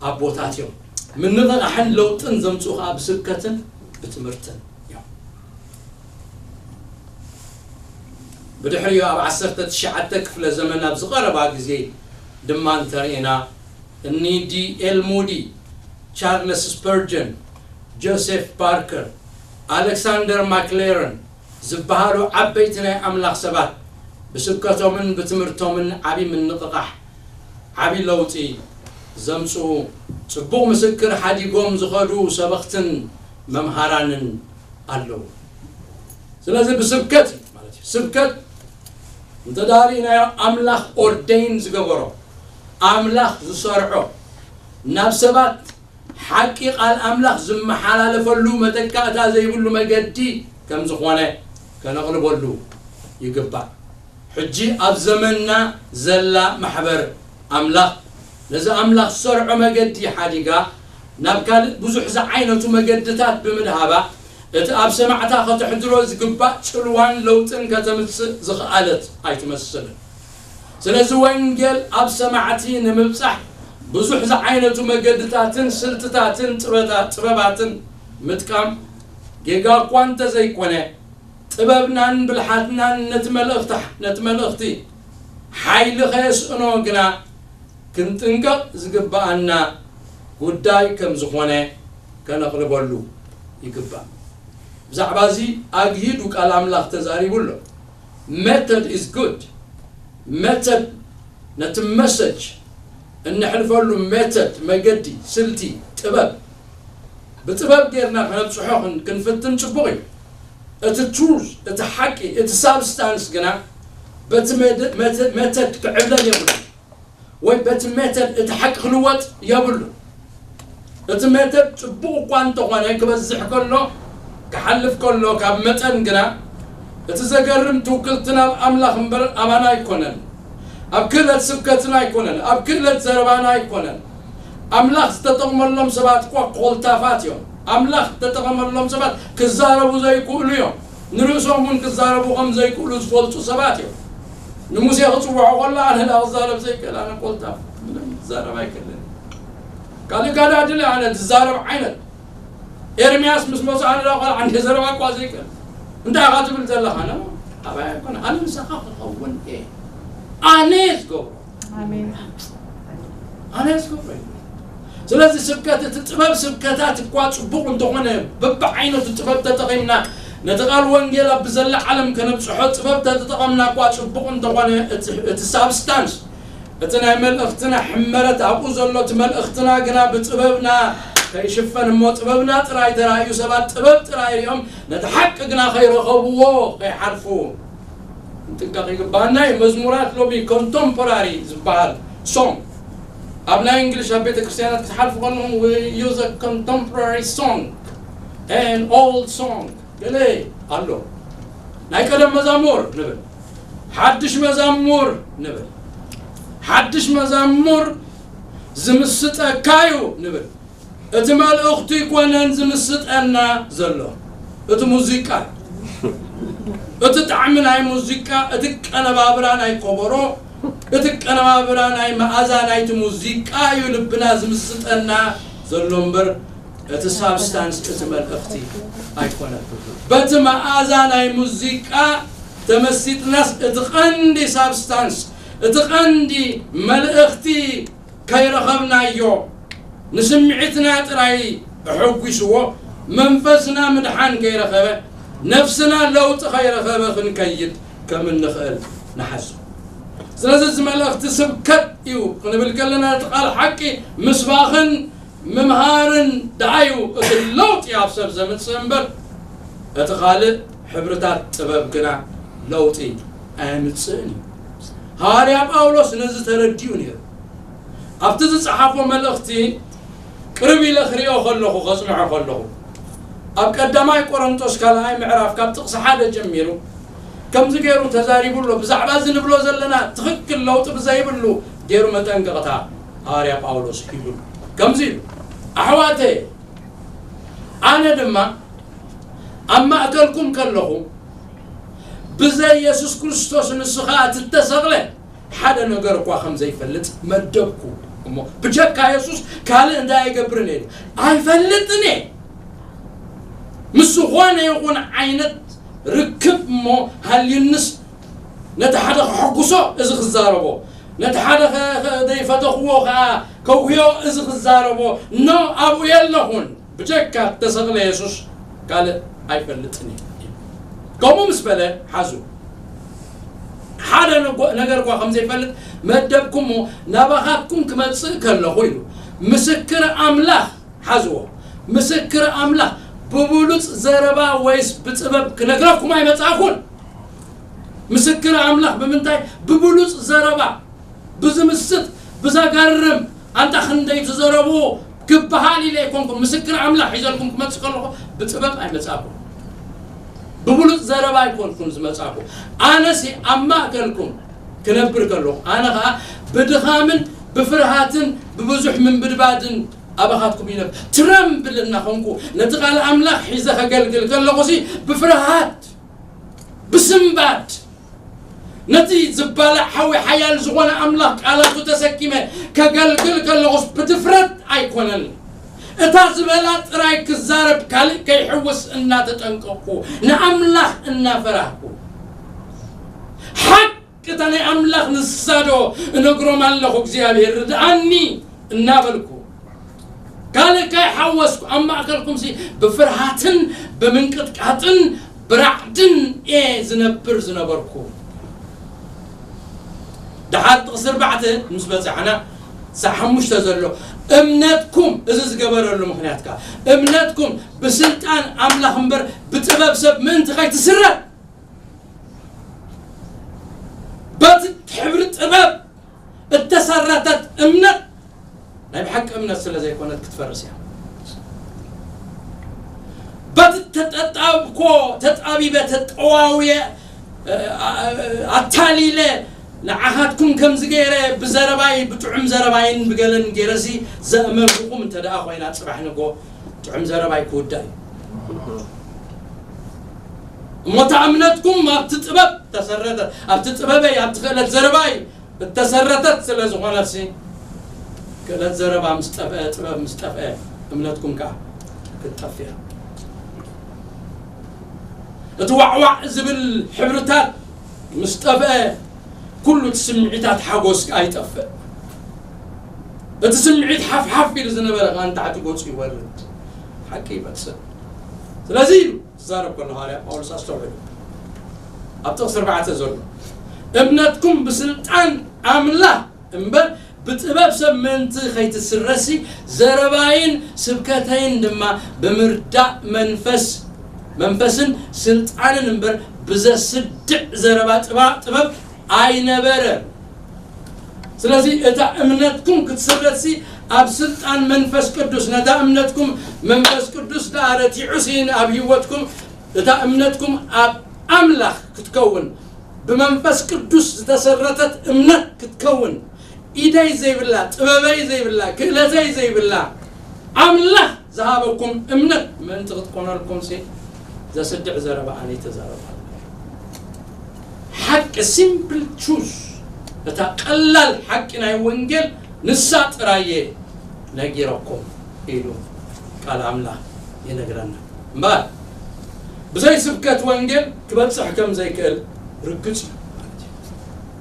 ኣቦታት እዮም። ምንቕቓሕን ለውጥን ዘምፅኡ ከዓ ብስብከትን ብትምህርትን እዮም። ብድሕሪኡ ኣብ ዓሰርተ ትሽዓተ ክፍለ ዘመን ኣብ ዝቐረባ ግዜ ድማ እንተርኢና፣ እኒ ዲ ኤል ሙዲ፣ ቻርለስ ስፐርጀን፣ ጆሴፍ ፓርከር፣ ኣሌክሳንደር ማክሌረን ዝበሃሉ ዓበይቲ ናይ ኣምላኽ ሰባት ብስብከቶምን ብትምህርቶምን ዓቢ ምንቕቓሕ፣ ዓቢ ለውጢ ዘምጽኡ ጽቡቕ ምስክር ሓዲጎም ዝኸዱ ሰበኽትን መምሃራንን ኣለዉ። ስለዚ ብስብከት እዩ ማለት እዩ። ስብከት እንተ ዳኣ ርኢናዮ ኣምላኽ ኦርደይን ዝገበሮ፣ ኣምላኽ ዝሰርዖ፣ ናብ ሰባት ሓቂ ቃል ኣምላኽ ዝመሓላለፈሉ መተካእታ ዘይብሉ መገዲ ከም ዝኾነ ከነቕልበሉ ይግባእ። ሕጂ ኣብ ዘመንና ዘላ ማሕበር ኣምላኽ ነዚ ኣምላኽ ዝሰርዖ መገዲ ሓዲጋ ናብ ካልእ ብዙሕ ዝዓይነቱ መገድታት ብምድሃባ እቲ ኣብ ሰማዕታ ከተሕድሮ ዝግባእ ጽልዋን ለውጥን ከተምጽእ ዝኸኣለት ኣይትመስልን። ስለዚ ወንጌል ኣብ ሰማዕቲ ንምብጻሕ ብዙሕ ዝዓይነቱ መገድታትን ስልትታትን ጥበታ- ጥበባትን ምጥቃም ጌጋ እኳ እንተዘይኮነ ጥበብናን ብልሓትናን ነቲ መልእኽቲ ነቲ መልእኽቲ ሓይሊ ከየስእኖ ግና ክንጥንቀቕ ዝግብኣና ጉዳይ ከም ዝኾነ ከነቕልበሉ ይግባእ። ብዛዕባ እዚ ኣግሂዱ ቃል ኣምላኽ ተዛሪቡ ኣሎ። Method is good. Method ነቲ መሰጅ እነሕልፈሉ ሜተድ መገዲ ስልቲ ጥበብ ብጥበብ ጌርና ከነብፅሖ ክንፍትን ፅቡቕ እዩ። እቲ ትሩዝ እቲ ሓቂ እቲ ሳብስታንስ ግና በቲ ሜተድ ክዕብለል የብሉ ወይ በቲ ሜተድ እቲ ሓቂ ክልወጥ የብሉ። እቲ ሜተድ ጽቡቕ እኳ እንተኾነ ክበዝሕ ከሎ ክሓልፍ ከሎ ካብ መጠን ግና እቲ ዘገርም ትውክልቲ ናብ ኣምላኽ እምበር ኣባና ኣይኮነን። ኣብ ክእለት ስብከትና ኣይኮነን፣ ኣብ ክእለት ዘረባና ኣይኮነን። ኣምላኽ ዝተጠቕመሎም ሰባት እኳ ኮልታፋት እዮም። ኣምላኽ ዝተጠቐመሎም ሰባት ክዛረቡ ዘይክእሉ እዮም። ንርእሶም እውን ክዛረቡ ከም ዘይክእሉ ዝፈልጡ ሰባት እዮም። ንሙሴ ክጽውዖ ከሎ ኣነ ዳ ክዛረብ ዘይክእል ኣነ ኮልታፍ ምንም ክዛረብ ኣይክእልን። ካልእ ካልእ ኣድለ ኣነ ዝዛረብ ዓይነት ኤርምያስ ምስ መጽ ኣነ ዳ ቆልዓ እንደ ዘረባ እኳ ዘይክእል እንታይ ኢኻ ትብል ዘለኻ ነው? ኣባይ ኣይኮነ ኣነ ምሳኻ ክኸውን እየ ኣነ ዝገብሮ ኣሜን ኣነ ዝገብሮ እዩ ስለዚ ስብከት እቲ ጥበብ ስብከታት እኳ ፅቡቕ እንተኾነ በብዓይነቱ ጥበብ ተጠቒምና ነቲ ቃል ወንጌል ኣብ ብዘላ ዓለም ከነብፅሖ ጥበብ ተተጠቐምና እኳ ፅቡቕ እንተኾነ እቲ ሳብስታንስ እቲ ናይ መልእኽትና ሕመረት ኣብኡ ዘሎ እቲ መልእኽትና ግና ብጥበብና ከይሽፈን እሞ ጥበብና ጥራይ ተራእዩ ሰባት ጥበብ ጥራይ ሪኦም ነቲ ሓቂ ግና ከይረኸብዎ ከይሓልፉ ንጥንቀቕ ይግባና እዩ መዝሙራት ሎሚ ኮንተምፖራሪ ዝበሃል ሶንግ ኣብ ናይ እንግሊሽ ኣብ ቤተ ክርስቲያናት ክትሓልፉ ከለኹም use a contemporary song and old song ገለ ኣሎ ናይ ቀደም መዛሙር ንብል ሓድሽ መዛሙር ንብል ሓድሽ መዛሙር ዝምስጠካ እዩ ንብል እቲ መልእኽቱ ይኮነን ዝምስጠና ዘሎ እቲ ሙዚቃ እቲ ጣዕሚ ናይ ሙዚቃ እቲ ቀነባብራ ናይ ኮበሮ እቲ ቀነባብራ ናይ መኣዛ ናይቲ ሙዚቃ እዩ ልብና ዝምስጠና ዘሎ እምበር እቲ ሳብስታንስ እቲ መልእኽቲ ኣይኮነን በቲ መኣዛ ናይ ሙዚቃ ተመሲጥናስ እቲ ቀንዲ ሳብስታንስ እቲ ቀንዲ መልእኽቲ ከይረኸብናዮ ንስምዒትና ጥራይ ኣሐጒስዎ መንፈስና ምድሓን ከይረኸበ ነፍስና ለውጢ ከይረኸበ ክንከይድ ከም እንኽእል ንሓስብ። ስለዚ እዚ መልእኽቲ ስብከት እዩ ክንብል ከለና እቲ ቃል ሓቂ ምስባኽን ምምሃርን ደኣ እዩ እቲ ለውጢ ኣብ ሰብ ዘምጽእ እምበር እቲ ካልእ ሕብርታት ጥበብ ግና ለውጢ ኣየምጽእን እዩ። ሃዋርያ ጳውሎስ ነዚ ተረዲኡ ነይሩ። ኣብቲ ዝጸሓፎ መልእኽቲ ቅርብ ኢለ ክሪኦ ከለኹ ከጽንዖ ከለኹ ኣብ ቀዳማይ ቆሮንቶስ ካልኣይ ምዕራፍ ካብ ጥቕሲ ሓደ ጀሚሩ ከምዚ ገይሩ ተዛሪቡ ኣሎ። ብዛዕባ እዚ ንብሎ ዘለና ትኽክል ለውጢ ብዘይብሉ ገይሩ መጠንቀቕታ ሃዋርያ ጳውሎስ ሂቡ። ከምዚ ኢሉ ኣሕዋተየ ኣነ ድማ ኣብ ማእከልኩም ከለኹ ብዘይ የሱስ ክርስቶስ ንሱ ኸኣ እቲ እተሰቕለ ሓደ ነገር እኳ ከም ዘይፈልጥ መደብኩ እሞ ብጀካ የሱስ ካልእ እንታይ ኣይገብርን እየ ኣይፈልጥን እየ ምስ ዝኾነ ይኹን ዓይነት ርክብ እሞ ሃልዩንስ ነቲ ሓደ ክሕጉሶ እዚ ክዛረቦ ነቲ ሓደ ዘይፈተኽዎ ከዓ ከጉዮ እዚ ክዛረቦ ኖ ኣብኡ የለኹን ብጀካ እተሰቕለ የሱስ ካልእ ኣይፈልጥን እየ ከምኡ ምስ በለ ሓዙ ሓደ ነገር እኳ ከም ዘይፈልጥ መደብኩሞ ናባኻትኩም ክመጽእ ከለኹ ኢሉ ምስክር ኣምላኽ ሓዝዎ ምስክር ኣምላኽ ብብሉጽ ዘረባ ወይስ ብጥበብ ክነግረኩም ኣይመጻእኩን ምስክር ኣምላኽ ብምንታይ ብብሉጽ ዘረባ ብዝምስጥ ብዘገርም ኣንታ ክንደይ ትዘረብዎ ክበሃል ኢለ ኣይኮንኩም ምስክር ኣምላኽ ሒዘልኩም ክመጽእ ከለኹ ብጥበብ ኣይመጻእኩም ብብሉጽ ዘረባ ኣይኮንኩም ዝመጻእኩ ኣነሲ ኣብ ማእከልኩም ክነብር ከለኹ ኣነ ኸዓ ብድኻምን ብፍርሃትን ብብዙሕ ምንብድባድን ኣባኻትኩም ይነብ ትረምብል እናኾንኩ ነቲ ቃል ኣምላኽ ሒዘ ከገልግል ከለኹሲ ብፍርሃት ብስምባድ ነቲ ዝባላዕ ሓዊ ሓያል ዝኾነ ኣምላኽ ቃላቱ ተሰኪመ ከገልግል ከለኹስ ብድፍረት ኣይኮነን እታ ዝበላ ጥራይ ክዛረብ ካልእ ከይሕውስ እናተጠንቀቕኩ ንኣምላኽ እናፈራህኩ ሓቅ እታ ናይ ኣምላኽ ንሳዶ እነግሮም ኣለኹ እግዚኣብሔር ርድኣኒ እናበልኩ ካልእ ከይሓወስኩ ኣብ ማእከልኩምሲ ብፍርሃትን ብምንቅጥቃጥን ብራዕድን እየ ዝነብር ዝነበርኩ። ደሓር ጥቕሲ ኣርባዕተ ምስ በጻሕና ሳዕ ሓሙሽተ ዘሎ እምነትኩም እዚ ዝገበረሉ ምኽንያት ከኣ እምነትኩም ብስልጣን ኣምላኽ እምበር ብጥበብ ሰብ ምእንቲ ከይትስረር በቲ ሕብሪ ጥበብ እተሰረተት እምነት ናይ ብሓቂ እምነት ስለ ዘይኮነት ክትፈርስ እያ። በቲ ተጠጣብኮ ተጣቢበ ተጠዋውየ ኣታሊለ ንዓኻትኩም ከምዚ ገይረ ብዘረባይ ብጥዑም ዘረባይን ብገለን ገይረሲ ዘእመንኩኹም እንተ ደኣ ኮይና ጽባሕ ንጎ ጥዑም ዘረባይ ክውዳእ እዩ። እሞ እታ እምነትኩም ኣብቲ ጥበብ ተሰረተ ኣብቲ ጥበበይ ኣብቲ ክእለት ዘረባይ እተሰረተት ስለ ዝኾነትሲ ክእለት ዘረባ ምስ ጠፍአ ጥበብ ምስ ጠፍአ እምነትኩም ከዓ ክትጠፍእ እያ። እቲ ዋዕዋዕ ዝብል ሕብርታት ምስ ጠፍአ፣ ኩሉ እቲ ስምዒታት ሓጎስ ከኣ ይጠፍእ። እቲ ስምዒት ሓፍሓፍ ኢሉ ዝነበረ ከኣ ንታሕቲ ገጹ ይወርድ፣ ሓቂ ይበጽእ። ስለዚ ኢሉ ዝዛረብ ከሎ ሃዋርያ ጳውሎስ ኣስተውዕሉ፣ ኣብ ጥቕሲ ኣርባዕተ ዘሎ፣ "እምነትኩም ብስልጣን ኣምላኽ እምበር ብጥበብ ሰብ ምእንቲ ኸይትስረሲ፣ ዘረባይን ስብከተይን ድማ ብምርዳእ መንፈስ መንፈስን ስልጣንን እምበር ብዘስድዕ ዘረባ ጥባ ጥበብ ኣይነበረን። ስለዚ እታ እምነትኩም ክትስረትሲ ኣብ ስልጣን መንፈስ ቅዱስ፣ ነታ እምነትኩም መንፈስ ቅዱስ ደኣ ረቲዑ ሲን ኣብ ህይወትኩም እታ እምነትኩም ኣብ ኣምላኽ ክትከውን ብመንፈስ ቅዱስ ዝተሰረተት እምነት ክትከውን፣ ኢደይ ዘይብላ፣ ጥበበይ ዘይብላ፣ ክእለተይ ዘይብላ፣ ኣምላኽ ዝሃበኩም እምነት ምእንቲ ክትኮነልኩም ሲ ዘስድዕ ዘረባ ኣነ ይተዛረብ ኣለኹ። ሓቂ፣ ሲምፕል ትሩዝ፣ እታ ቀላል ሓቂ ናይ ወንጌል ንሳ ጥራየ ነጊረኩም ኢሉ ቃል ኣምላኽ ይነግረና። እምበኣር ብዘይ ስብከት ወንጌል ክበጽሕ ከም ዘይክእል ርግጽ እዩ ማለት እዩ።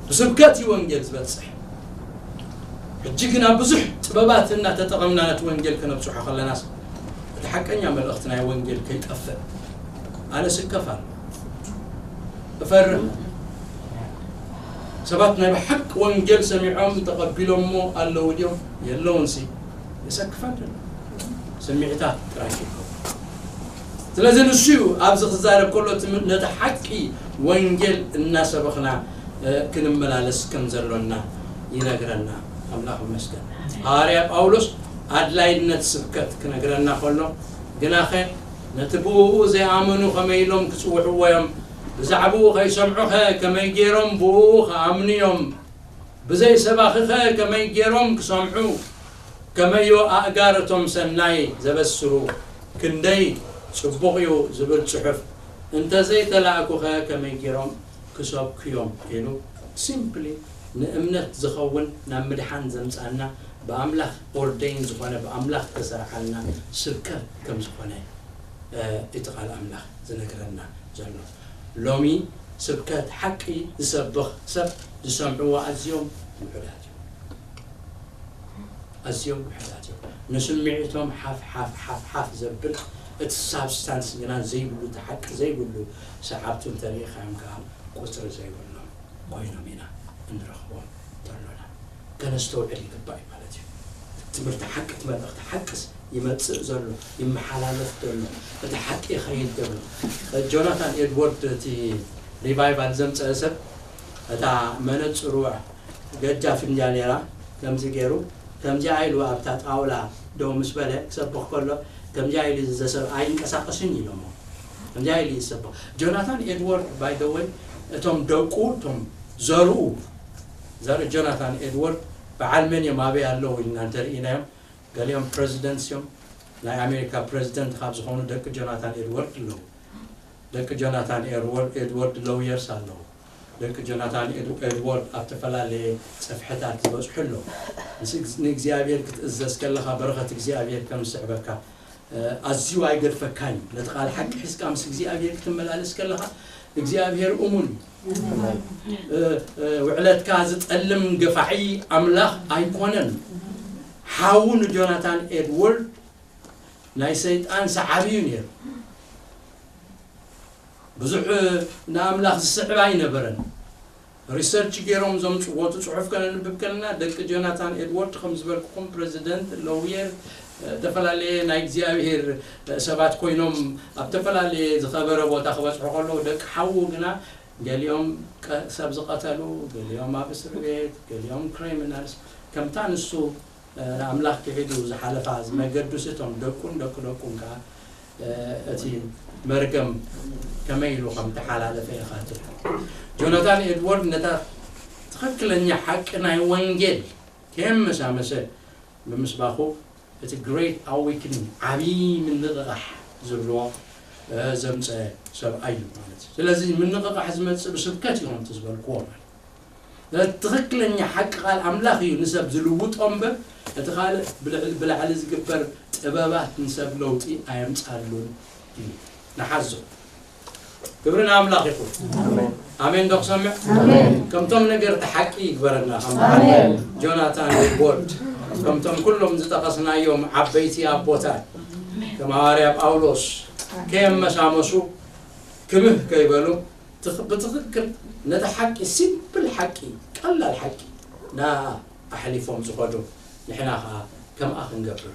ብስብከት እዩ ወንጌል ዝበጽሕ። ሕጂ ግና ብዙሕ ጥበባት እናተጠቐምና ነቲ ወንጌል ከነብጽሖ ከለናስ እቲ ሓቀኛ መልእኽቲ ናይ ወንጌል ከይጠፍእ ኣነ ስከፍ ኣሎ፣ እፈርህ። ሰባት ናይ ብሓቂ ወንጌል ሰሚዖም ተቐቢሎሞ ኣለዉ ድዮም? የለውንሲ፣ የሰክፍ ኣሎ። ስምዒታት ጥራይ ከይከውን። ስለዚ ንሱ እዩ ኣብዚ ክዛረብ ከሎ እቲ ም-፣ ነቲ ሓቂ ወንጌል እናሰበኽና፣ እ፣ ክንመላለስ ከም ዘሎና ይነግረና። ኣምላኽ ይመስገን። ሃዋርያ ጳውሎስ ኣድላይነት ስብከት ክነግረና ከሎ፣ ግናኸ ነቲ ብእኡ ዘይኣመኑ ከመይ ኢሎም ክጽውዕዎ እዮም? ብዛዕባኡ ከይሰምዑኸ ከመይ ገይሮም ብእኡ ክኣምኑ እዮም? ብዘይ ሰባኺኸ ከመይ ገይሮም ክሰምዑ? ከመዮ ኣእጋር እቶም ሰናይ ዘበስሩ ክንደይ ጽቡቕ እዩ ዝብል ጽሑፍ እንተዘይተላእኩኸ ከመይ ገይሮም ክሰብኩ እዮም? ኢሉ ሲምፕሊ ንእምነት ዝኸውን ናብ ምድሓን ዘምጻና ብኣምላኽ ኦርደይን ዝኾነ ብኣምላኽ ተሰርዓልና ስብከት ከም ዝኾነ፣ እ፣ እቲ ቃል ኣምላኽ ዝነግረና ዘሎ። ሎሚ ስብከት ሓቂ ዝሰብኽ ሰብ ዝሰምዕዎ ኣዝዮም ውሑዳት እዮም። ኣዝዮም ውሑዳት እዮም። ንስምዒቶም ሓፍ ሓፍ ሓፍ ሓፍ ዘብል እቲ ሳብስታንስ ግና ዘይብሉ፣ እቲ ሓቂ ዘይብሉ ሰዓብቱ እንተሪኢኻዮም ከዓ ቁፅሪ ዘይብሎም ኮይኖም ኢና እንረኽቦም ዘሎና። ከነስተውዕል ይግባእ እዩ ማለት እዩ። ትምህርቲ ሓቂ፣ እቲ መልእኽቲ ሓቅስ ይመጽእ ዘሎ፣ ይመሓላለፍ ዘሎ፣ እቲ ሓቂ ይኸይድ ዘሎ። ጆናታን ኤድወርድ እቲ ሪቫይቫል ዘምጸአ ሰብ እታ መነጽሩ ገጃ ፍንጃል ነይራ፣ ከምዚ ገይሩ፣ ከምዚኣ ኢሉ ኣብታ ጣውላ ደው ምስ በለ ክሰብኽ ከሎ፣ ከምዚኣ ኢሉ እዚ ሰብ ኣይንቀሳቐስን ኢሎሞ። ከምዚኣ ኢሉ እዩ ዝሰብኽ። ጆናታን ኤድወርድ፣ ባይ ዘ ወይ፣ እቶም ደቁ፣ እቶም ዘርኡ፣ ዘርኢ ጆናታን ኤድወርድ በዓል መን እዮም፣ ኣበይ ኣለዉ ኢልና እንተርኢናዮም፣ ገሊኦም ፕረዚደንትስ እዮም። ናይ ኣሜሪካ ፕረዚደንት ካብ ዝኾኑ ደቂ ጆናታን ኤድወርድ ኣለዉ። ደቂ ጆናታን ኤድወርድ፣ ኤድወርድ ሎውየርስ ኣለዉ። ደቂ ጆናታን ኤድ-፣ ኤድወርድ ኣብ ዝተፈላለየ ጽፍሕታት ዝበጽሑ ኣለዉ። ምስ እግ-፣ ንእግዚኣብሔር ክትእዘዝ ከለኻ በረኸት እግዚኣብሔር ከም ዝስዕበካ፣ እ፣ ኣዝዩ ኣይገድፈካን እዩ። ነቲ ቃል ሓቂ ሒዝካ ምስ እግዚኣብሔር ክትመላለስ ከለኻ እግዚኣብሔር እሙን እዩ። እ፣ እ፣ ውዕለትካ ዝጠልም ገፋዒ ኣምላኽ ኣይኮነን። ሓዉ ንጆናታን ኤድወርድ ናይ ሰይጣን ሰዓቢ እዩ ነይሩ። ብዙሕ ንኣምላኽ ዝስዕብ ኣይነበረን። ሪሰርች ገይሮም ዘምጽዎ እቲ ጽሑፍ ከነንብብ ከለና፣ ደቂ ጆናታን ኤድወርድ፣ ከም ዝበልኩኹም፣ ፕረዚደንት፣ ሎውየር፣ ዝተፈላለየ ናይ እግዚኣብሔር ሰባት ኮይኖም ኣብ ዝተፈላለየ ዝኸበረ ቦታ ክበጽሑ ከለዉ፣ ደቂ ሓዉ ግና ገሊኦም ቀ-፣ ሰብ ዝቐተሉ፣ ገሊኦም ኣብ እስር ቤት፣ ገሊኦም ክሪሚናልስ፣ ከምታ ንሱ ንኣምላኽ ክሒዱ ዝሓለፋ ዝመገዱስ እቶም ደቁን ደቂ ደቁን ከኣ፣ እ፣ እቲ መርገም ከመይ ኢሉ ከም ተሓላለፈ ኢኻ ትርኢ። ጆናታን ኤድወርድ ነታ ትኽክለኛ ሓቂ ናይ ወንጌል ከየመሳመሰ ብምስባኹ፣ እቲ ግሬት ኣዌክኒንግ፣ ዓብዪ ምንቕቓሕ ዝብልዎ፣ እ፣ ዘምፀ ሰብኣይ እዩ ማለት እዩ። ስለዚ ምንቕቓሕ ዝመፅእ ብስብከት እዩ፣ ከምቲ ዝበልክዎ ማለት እዩ። ትኽክለኛ ሓቂ ቃል ኣምላኽ እዩ ንሰብ ዝልውጦ እምበር፣ እቲ ካልእ ብልዕል-፣ ብላዕሊ ዝግበር ጥበባት ንሰብ ለውጢ ኣየምጻሉን እዩ። ንሓዞ። ክብሪ ንኣምላኽ ይኹን። ኣሜን ዶ ክሰምዕ? ከምቶም ነገርቲ ሓቂ ይግበረና። ከም ጆናታን ቦርድ፣ ከምቶም ኩሎም ዝጠቐስናዮም ዓበይቲ ኣቦታት፣ ከም ሃዋርያ ጳውሎስ ከየመሳመሱ፣ ክምህ ከይበሉ፣ ትኽ- ብትኽክል ነቲ ሓቂ፣ ሲምፕል ሓቂ፣ ቀላል ሓቂ ና ኣሕሊፎም ዝኸዱ፣ ንሕና ኸዓ ከምኣ ክንገብር